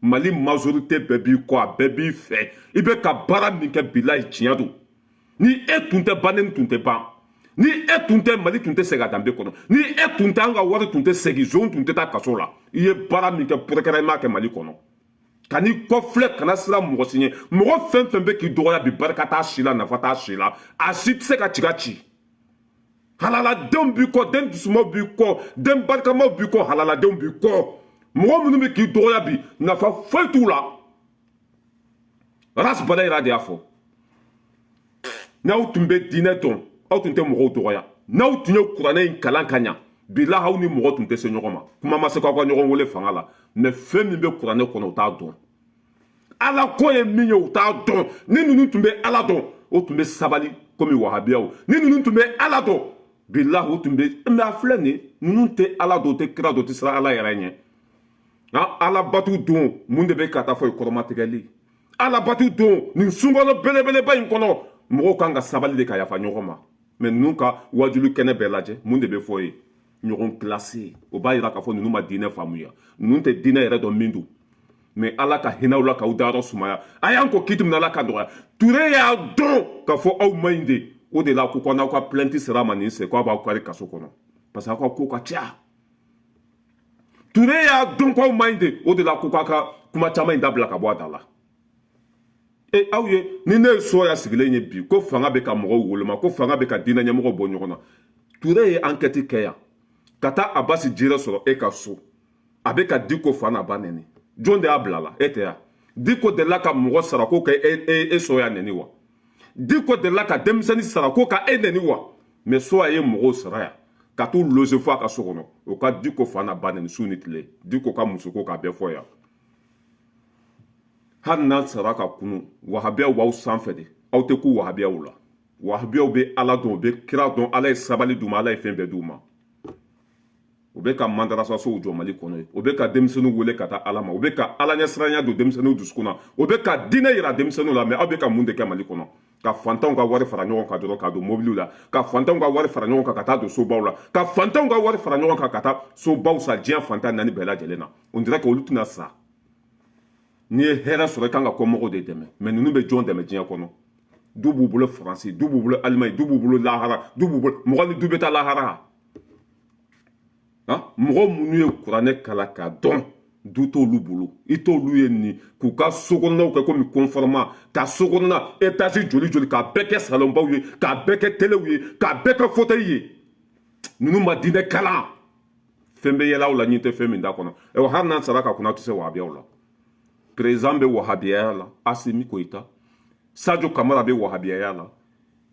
Mali majorité bɛɛ b'i kɔ, a bɛɛ b'i fɛ. I bɛ ka baara min kɛ, bilayi, tiɲɛ don. Ni e tun tɛ, bannen tun tɛ ban. Ni e tun tɛ, Mali tun tɛ segin a danbe kɔnɔ. Ni e tun tɛ, an ka wari tun tɛ segin, zon tun tɛ taa kaso la. I ye baara min kɛ, procureur m'a kɛ Mali kɔnɔ. Kan'i kɔfilɛ, kana siran mɔgɔ si ɲɛ. Mɔgɔ fɛn fɛn bɛ k'i dɔgɔya bi, barika t'a si la, nafa t'a si la, a si tɛ se ka ci ka ci. Halaladenw b'i kɔ, den dusumaw b'i kɔ, den barikamaw b'i kɔ, halaladenw b'i kɔ. Mɔgɔ minnu bɛ k'i dɔgɔya bi, nafa foyi t'u la. Ras Badayira de y'a fɔ. N'aw tun bɛ diinɛ dɔn, aw tun tɛ mɔgɔw dɔgɔya. N'aw tun ye kuranɛ in kalan ka ɲa, bilahi, aw ni mɔgɔ tun tɛ se ɲɔgɔn ma. Kuma ma se k'aw ka ɲɔgɔn wele fanga la. Mais fɛn min bɛ kuranɛ kɔnɔ, u t'a dɔn. Ala ko ye min ye, u t'a dɔn. Ni ninnu tun bɛ Ala dɔn, o tun bɛ sabali komi wahabiyaw. Ni ninnu tun bɛ Ala dɔn, bilahi, o tun bɛ. Mais a filɛ nin ye, ninnu tɛ Ala dɔn, u tɛ kira dɔn, u tɛ siran Ala yɛrɛ ɲɛ. Alabatu don, mun de bɛ ka taa fɔ ye? Kɔrɔmatigɛli alabatu don. Nin sunkalo belebeleba in kɔnɔ, mɔgɔw kan ka sabali de, ka yafa ɲɔgɔn ma. Mais ninnu ka wajulu kɛnɛ bɛɛ lajɛ, mun de bɛ fɔ ye? Ɲɔgɔn kilase. O b'a yira k'a fɔ ninnu ma diinɛ faamuya, ninnu tɛ diinɛ yɛrɛ dɔn min don. Mais Ala ka hinɛ aw la, k'aw dayɔrɔ sumaya. A y'an ko kiti min, Ala ka dɔgɔya. Ture y'a dɔn k'a fɔ aw man ɲi de. O de la ko n'aw ka plainte sera a ma nin sen, k'aw b'aw kari kaso kɔnɔ, parce que aw ka ko ka ca. Ture y'a dɔn k'aw man ɲi de. O de la ko k'a ka kuma caman in dabila ka bɔ a da la. E aw ye, ni ne ye sɔya sigilen ye bi, ko fanga bɛ ka mɔgɔw woloma, ko fanga bɛ ka diinɛ ɲɛmɔgɔw bɔ ɲɔgɔn na. Ture ye enquête kɛ yan ka taa Abasi Jire sɔrɔ e ka so, a bɛ ka Diko fa n'a ba nɛni. Jɔn de y'a bila la? E tɛ yan. Diko delila ka mɔgɔ sara ko ka e sɔya nɛni wa? Diko delila ka denmisɛnnin sara ko ka e nɛni wa? Mais sɔya ye mɔgɔw sara yan ka t'u loger fo a ka so kɔnɔ, o ka Diko fa n'a ba nɛni su ni tile, Diko ka musoko k'a bɛɛ fɔ yan. Hali n'an sara ka kunu, wahabiyaw b'aw sanfɛ de. Aw tɛ ku wahabiyaw la. Wahabiyaw bɛ Ala dɔn, u bɛ kira dɔn. Ala ye sabali d'u ma, Ala ye fɛn bɛɛ d'u ma. U bɛ ka mandarasasow jɔ Mali kɔnɔ ye, u bɛ ka denmisɛnninw wele ka taa Ala ma, u bɛ ka Ala ɲɛsiranya don denmisɛnninw dusukun na, u bɛ ka diinɛ yira denmisɛnninw la. Mais aw bɛ ka mun de kɛ Mali kɔnɔ? Ka fantanw ka wari fara ɲɔgɔn kan dɔrɔn ka don mobiliw la, ka fantanw ka wari fara ɲɔgɔn kan ka taa don sobaw la, ka fantanw ka wari fara ɲɔgɔn kan ka taa sobaw san diɲɛ fantan naani bɛɛ lajɛlen na. On dirait que olu tɛna sa. N'i ye hɛrɛ sɔrɔ, i kan ka kɔmɔgɔw de dɛmɛ. Mais ninnu bɛ jɔn dɛmɛ diɲɛ kɔnɔ? Du b'u bolo Faransi, du b'u bolo Alimaɲi, du b'u bolo lahara, du b'u bolo. Mɔgɔ ni du bɛ taa lahara? Mɔgɔ minnu ye kuranɛ kalan k'a dɔn, du t'olu bolo. I t'olu ye nin k'u ka sokɔnɔnaw kɛ komi conformément, ka sokɔnɔna étage joli joli, k'a bɛɛ kɛ salonbaw ye, k'a bɛɛ kɛ telew ye, k'a bɛɛ kɛ fauteuil ye. Ninnu ma diinɛ kalan. Fɛn bɛ yɛlɛ aw la, ɲin tɛ fɛn min da kɔnɔ. Ayiwa, hali n'an sara ka kunna, tɛ se wahabiyaw la. Président bɛ wahabiyaya la, Asimi Koyita. Sadio Kamara bɛ wahabiyaya la,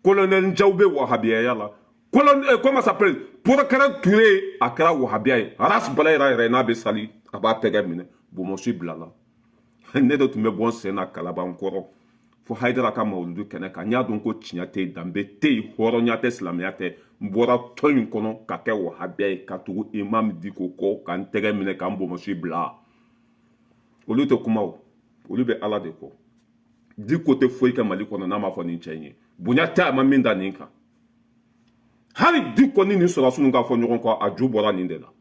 colonel Njaw bɛ wahabiyaya la, colonel, comment s'appelle, procureur Touré, a kɛra wahabiya ye. Ras Bala yɛrɛ yɛrɛ, n'a bɛ sali, a b'a tɛgɛ minɛ bonbonsi bila la. Ne de tun bɛ bɔ n sen na Kalaban kɔrɔ fo Hayidara ka mawuludu kɛnɛ kan. N y'a dɔn ko tiɲɛ tɛ yen, danbe tɛ yen, hɔrɔnya tɛ, silamɛya tɛ. N bɔra tɔn in kɔnɔ ka kɛ wahabiya ye, ka tugu imam Diko kɔ, ka n tɛgɛ minɛ, ka n bonbonsi bila. Olu tɛ kuma o, olu bɛ Ala de kɔ. Diko tɛ foyi kɛ Mali kɔnɔ n'a ma fɔ nin cɛ in ye. Bonya tɛ a ma min da nin kan. Hali Diko ni nin sɔrɔsiw ka fɔ ɲɔgɔn kɔ, a ju bɔra nin de la.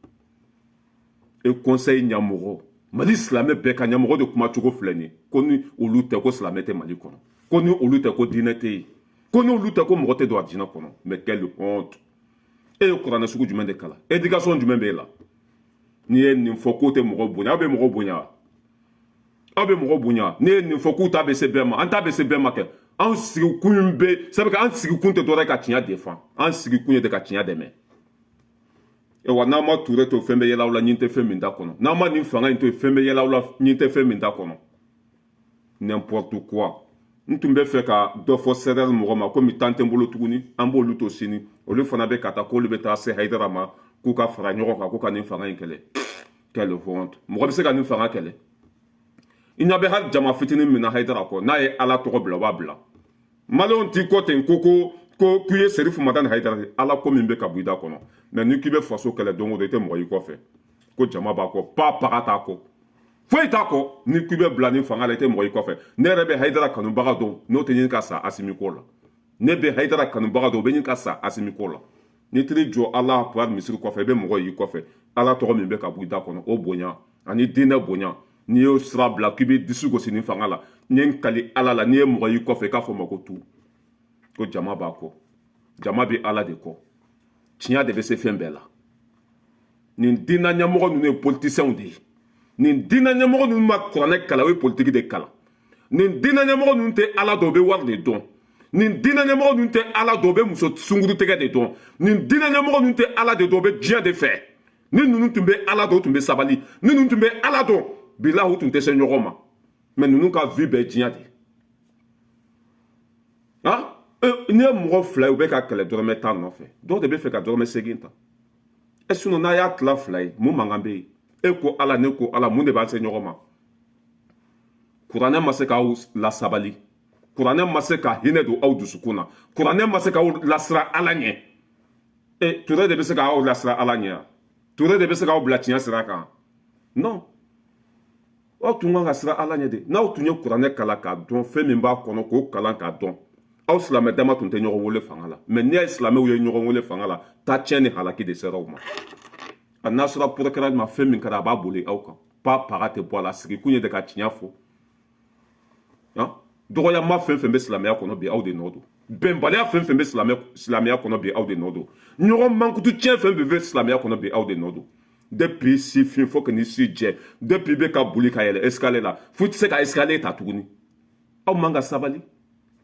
E conseil ɲɛmɔgɔ, Mali silamɛ bɛɛ ka ɲɛmɔgɔ de kuma cogo filɛ nin ye, ko ni olu tɛ, ko silamɛ tɛ Mali kɔnɔ, ko ni olu tɛ, ko diinɛ tɛ yen, ko ni olu tɛ, ko mɔgɔ tɛ don arijinɛ kɔnɔ. Mais quelle honte! E ye kuranɛ sugu jumɛn de kalan? Éducation jumɛn b'e la? N'i ye nin fɔ k'o tɛ mɔgɔ bonya, aw bɛ mɔgɔ bonya, aw bɛ mɔgɔ bonya. N'i ye nin fɔ k'u ta bɛ se bɛɛ ma, an ta bɛ se bɛɛ ma kɛ. Anw sigikun bɛ sabu an sigikun tɛ dɔwɛrɛ ka tiɲɛ défend, an sigikun ye de ka tiɲɛ dɛmɛ. Wa n'an ma Ture to, fɛn bɛ yɛlɛ aw la, ɲin tɛ fɛn min da kɔnɔ. N'an ma nin fanga in to yen, fɛn bɛ yɛlɛ aw la, ɲin tɛ fɛn min da kɔnɔ. N'importe quoi! N tun bɛ fɛ ka dɔ fɔ CDR mɔgɔ ma, komi temps tɛ n bolo tuguni, an b'olu to sini. Olu fana bɛ ka taa k'olu bɛ taa se Hayidara ma, k'u ka fara ɲɔgɔn kan, k'u ka nin fanga in kɛlɛ. Quelle honte! Mɔgɔ bɛ se ka nin fanga kɛlɛ? I ɲɛ bɛ hali jama fitinin min na Hayidara kɔ, n'a ye Ala tɔgɔ bila, o b'a bila. Maliyɛnw t'i kɔ ten ko ko ko k'i ye Serifu Madani Hayidara, Ala ko min bɛ ka bɔ i da kɔnɔ. Mais ni k'i bɛ faso kɛlɛ don o don, i tɛ mɔgɔ y'i kɔfɛ ko jama b'a kɔ, pa paga t'a kɔ, foyi t'a kɔ. Ni k'i bɛ bila ni fanga la, i tɛ mɔgɔ y'i kɔfɛ. Ne yɛrɛ bɛ Hayidara kanubaga dɔn, n'o tɛ ɲini ka sa Asimi ko la. Ne bɛ Hayidara kanubaga dɔn, o bɛ ɲini ka sa Asimi ko la. N'i taar'i jɔ Ala akubar misiri kɔfɛ, i bɛ mɔgɔ y'i kɔfɛ. Ala tɔgɔ min bɛ ka bɔ i da kɔnɔ, o bonya ani diinɛ bonya. N'i y'o sira bila k'i bɛ disi gosi ni fanga la, n ye n kali Ala la, n'i ye mɔgɔ y'i kɔfɛ, i k'a fɔ ma ko tu ko jama b'a kɔ. Jama bɛ Ala de kɔ. Tiɲɛ de bɛ se fɛn bɛɛ la. Nin diinɛ ɲɛmɔgɔ ninnu ye politiciens de ye. Nin diinɛ ɲɛmɔgɔ ninnu ma kuranɛ kalan, o ye politiki de kalan. Nin diinɛ ɲɛmɔgɔ ninnu tɛ Ala dɔn, u bɛ wari de dɔn. Nin diinɛ ɲɛmɔgɔ ninnu tɛ Ala dɔn, u bɛ muso sunkuru tɛgɛ de dɔn. Nin diinɛ ɲɛmɔgɔ ninnu tɛ Ala de dɔn, u bɛ diɲɛ de fɛ. Ni ninnu tun bɛ Ala dɔn, u tun bɛ sabali. Ni ninnu tun bɛ Ala dɔn, bilahi, u tun tɛ se ɲɔgɔn ma. Mais ninnu ka vie bɛɛ diɲɛ de. Ah, n'i ye mɔgɔ fila ye, u bɛ ka kɛlɛ dɔrɔmɛ 10 nɔfɛ, dɔw de bɛ fɛ ka dɔrɔmɛ 8 ta. E sinon, n'a y'a tila fila ye, mun mankan bɛ yen? E ko Ala, ne ko Ala, mun de b'an se ɲɔgɔn ma? Kuranɛ ma se k'aw lasabali, kuranɛ ma se ka hinɛ don aw dusukun na, kuranɛ ma se k'aw lasira Ala ɲɛ. E Ture de bɛ se k'aw lasira Ala ɲɛ wa? Ture de bɛ se k'aw bila tiɲɛ sira kan? Non. Aw tun kan ka siran Ala ɲɛ de. N'aw tun ye kuranɛ kalan k'a dɔn, fɛn min b'a kɔnɔ k'o kalan k'a dɔn, aw silamɛ dama tun tɛ ɲɔgɔn wele fanga la. Mais n'i y'a ye silamɛw ye ɲɔgɔn wele fanga la, taa tiɲɛ ni halaki de sera u ma. A n'a sɔrɔ procureur ma, fɛn min kɛra, a b'a boli aw kan pa paga tɛ bɔ a la. Sigikun ye de ka tiɲɛ fɔ. Dɔgɔyama fɛn fɛn bɛ silamɛya kɔnɔ bi, aw de nɔ don. Bɛnbaliya fɛn fɛn bɛ silamɛya kɔnɔ bi, aw de nɔ don. Ɲɔgɔn mankutu tiɲɛ fɛn fɛn bɛ silamɛya kɔnɔ bi, aw de nɔ don. Depuis sifin fo ka ni si jɛ, depuis bɛ ka boli ka yɛlɛ escalier la, fo i tɛ se ka escalier ta tuguni. Aw man ka sabali.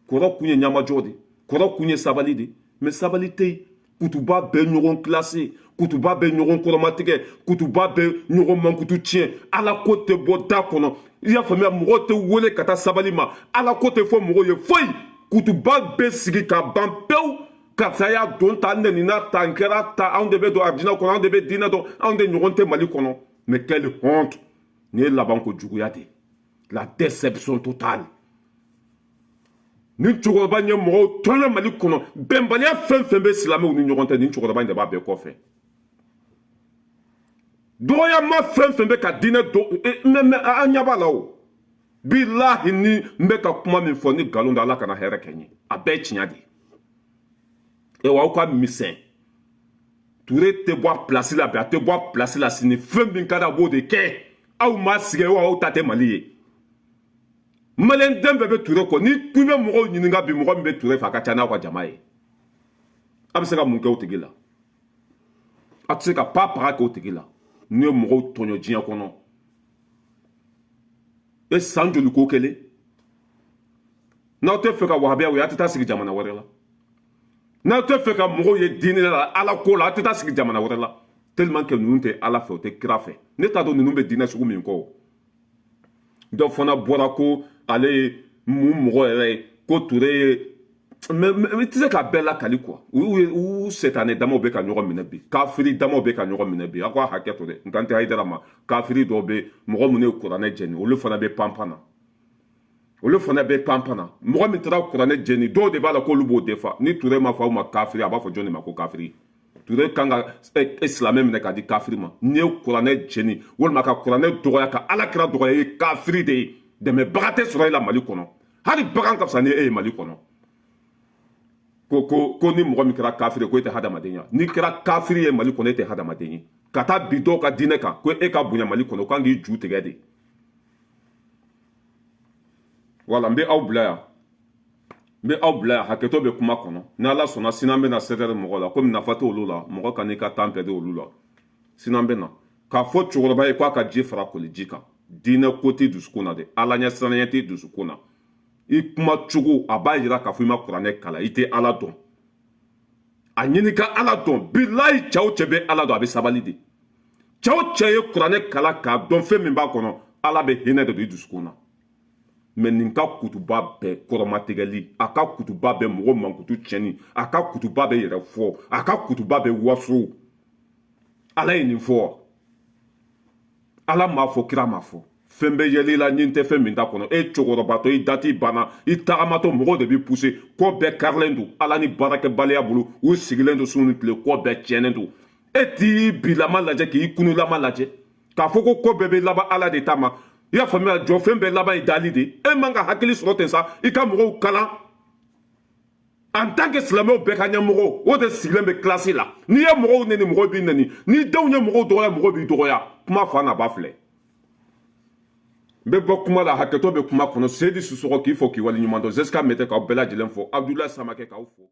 Kɔrɔ kun ye ɲamajɔ de, kɔrɔ kun ye sabali de, mais sabali tɛ yen. Kutuba bɛ ɲɔgɔn kilase, kutuba bɛ ɲɔgɔn kɔrɔmatigɛ, kutuba bɛ ɲɔgɔn mankutu tiɲɛ. Ala ko tɛ bɔ da kɔnɔ, i y'a faamuya? Mɔgɔw tɛ wele ka taa sabali ma, Ala ko tɛ fɔ mɔgɔw ye foyi. Kutuba bɛ sigi ka ban pewu. Karisa y'a don ta, nɛnina ta, n kɛra ta, anw de bɛ don arijinɛ kɔnɔ, anw de bɛ diinɛ dɔn, anw de ɲɔgɔn tɛ Mali kɔnɔ. Mais quelle honte! Nin ye labanko juguya de ye, la déception totale. Nin cɛkɔrɔba in ye mɔgɔw tɔɲɔ Mali kɔnɔ. Bɛnbaliya fɛn fɛn bɛ silamɛw ni ɲɔgɔn cɛ, nin cɛkɔrɔba in de b'a bɛɛ kɔfɛ. Dɔgɔyama fɛn fɛn bɛ ka diinɛ don, mais an ɲɛ b'a la o. Bilahi, ni n bɛ ka kuma min fɔ ni nkalon don, Ala kana hɛrɛ kɛ n ye. A bɛɛ ye tiɲɛ de ye. Ewa, aw ka misɛn. Ture tɛ bɔ a pilasi la bi, a tɛ bɔ a pilasi la sini. Fɛn min ka di a b'o de kɛ. Aw ma sigi wa, aw ta tɛ Mali ye. Maliyɛn den bɛɛ bɛ Ture kɔ. Ni k'i bɛ mɔgɔw ɲininka bi, mɔgɔ min bɛ Ture fɛ, a ka ca n'aw ka jama ye. A bɛ se ka mun kɛ o tigi la? A tɛ se ka pa paga kɛ o tigi la. N'u ye mɔgɔw tɔɲɔ diɲɛ kɔnɔ, e san joli ko kelen? N'aw tɛ fɛ ka wahabiyaw ye, a tɛ taa sigi jamana wɛrɛ la. N'aw tɛ fɛ ka mɔgɔw ye diinɛ la, Ala ko la, a tɛ taa sigi jamana wɛrɛ la. Tellement que ninnu tɛ Ala fɛ, o tɛ kira fɛ. Ne t'a dɔn ninnu bɛ diinɛ sugu min kɔ. Dɔ fana bɔra ko ale ye mun mɔgɔ yɛrɛ ye, ko Ture ye. Mais i tɛ se ka bɛɛ lakali quoi. U setanɛ damaw bɛ ka ɲɔgɔn minɛ bi, kafiri damaw bɛ ka ɲɔgɔn minɛ bi. Aw ka hakɛ to dɛ, n kan tɛ Hayidara ma. Kafiri dɔw bɛ, mɔgɔ minnu ye kuranɛ jɛni, olu fana bɛ panpan na, olu fana bɛ panpan na. Mɔgɔ min taara kuranɛ jɛni, dɔw de b'a la k'olu b'o defa. Ni Ture ma fɔ aw ma kafiri, a b'a fɔ jɔn de ma ko kafiri? Ture kan ka silamɛ minɛ k'a di kafiri ma. N'i ye kuranɛ jɛni walima ka kuranɛ dɔgɔya, ka Ala kira dɔgɔya, i ye kafiri de ye. Dɛmɛbaga tɛ sɔrɔ e la Mali kɔnɔ. Hali bagan ka fisa ni e ye Mali kɔnɔ. Ko ni mɔgɔ min kɛra kafiri ye, ko e tɛ hadamaden ye. N'i kɛra kafiri ye Mali kɔnɔ, e tɛ hadamaden ye. Ka taa bi dɔw ka diinɛ kan ko e ka bonya Mali kɔnɔ, o kan k'i ju tigɛ de. Wala, n bɛ aw bila yan, n bɛ aw bila yan. Hakɛto bɛ kuma kɔnɔ. Ni Ala sɔnna, sini an bɛ na 7 heures mɔgɔ la. Komi nafa t'olu la, mɔgɔ kan'i ka temps perdre olu la. Sini an bɛ na k'a fɔ cɛkɔrɔba ye k'a ka ji fara koliji kan. Diinɛ ko t'i dusukun na dɛ, Ala ɲɛsiranɲɛ t'i dusukun na. I kuma cogo a b'a yira k'a fɔ i ma kuranɛ kalan, i tɛ Ala dɔn. A ɲini ka Ala dɔn. Bilayi, cɛ o cɛ bɛ Ala dɔn, a bɛ sabali de. Cɛ o cɛ ye kuranɛ kalan k'a dɔn fɛn min b'a kɔnɔ, Ala bɛ hinɛ de don i dusukun na. Mais nin ka kutuba bɛɛ kɔrɔmatigɛli, a ka kutuba bɛɛ mɔgɔ mankutu tiɲɛni, a ka kutuba bɛɛ yɛrɛ fɔ, a ka kutuba bɛɛ waso. Ala ye nin fɔ? Ala m'a fɔ, kira m'a fɔ. Fɛn bɛ yɛlɛ i la ni tɛ fɛn min t'a kɔnɔ. E cɛkɔrɔbatɔ, i dati banna, i tagamatɔ, mɔgɔw de b'i pousser. Ko bɛɛ karilen don Ala ni baarakɛbaliya bolo. U sigilen don su ni tile, ko bɛɛ tiɲɛnen don. E t'i bilama lajɛ k'i kunulama lajɛ k'a fɔ ko bɛɛ bɛ laban Ala de ta ma. I y'a faamuya? Jɔfɛn bɛɛ laban ye dali de. E man ka hakili sɔrɔ ten sa, i ka mɔgɔw kalan en tant que silamɛw bɛɛ ka ɲɛmɔgɔ. O de sigilen bɛ kilasi la. N'i ye mɔgɔw neni, mɔgɔw b'i neni. N'i denw ye mɔgɔw dɔgɔya, mɔgɔw b'i dɔgɔya. Kuma fa n'a ba filɛ. N bɛ bɔ kuma la, hakɛto bɛ kuma kɔnɔ. Seyidi Sisɔkɔ k'i fɔ k'i waleɲuman dɔn. Zeska Mɛtɛ k'aw bɛɛ lajɛlen fo. Abudulayi Samakɛ k'aw fo.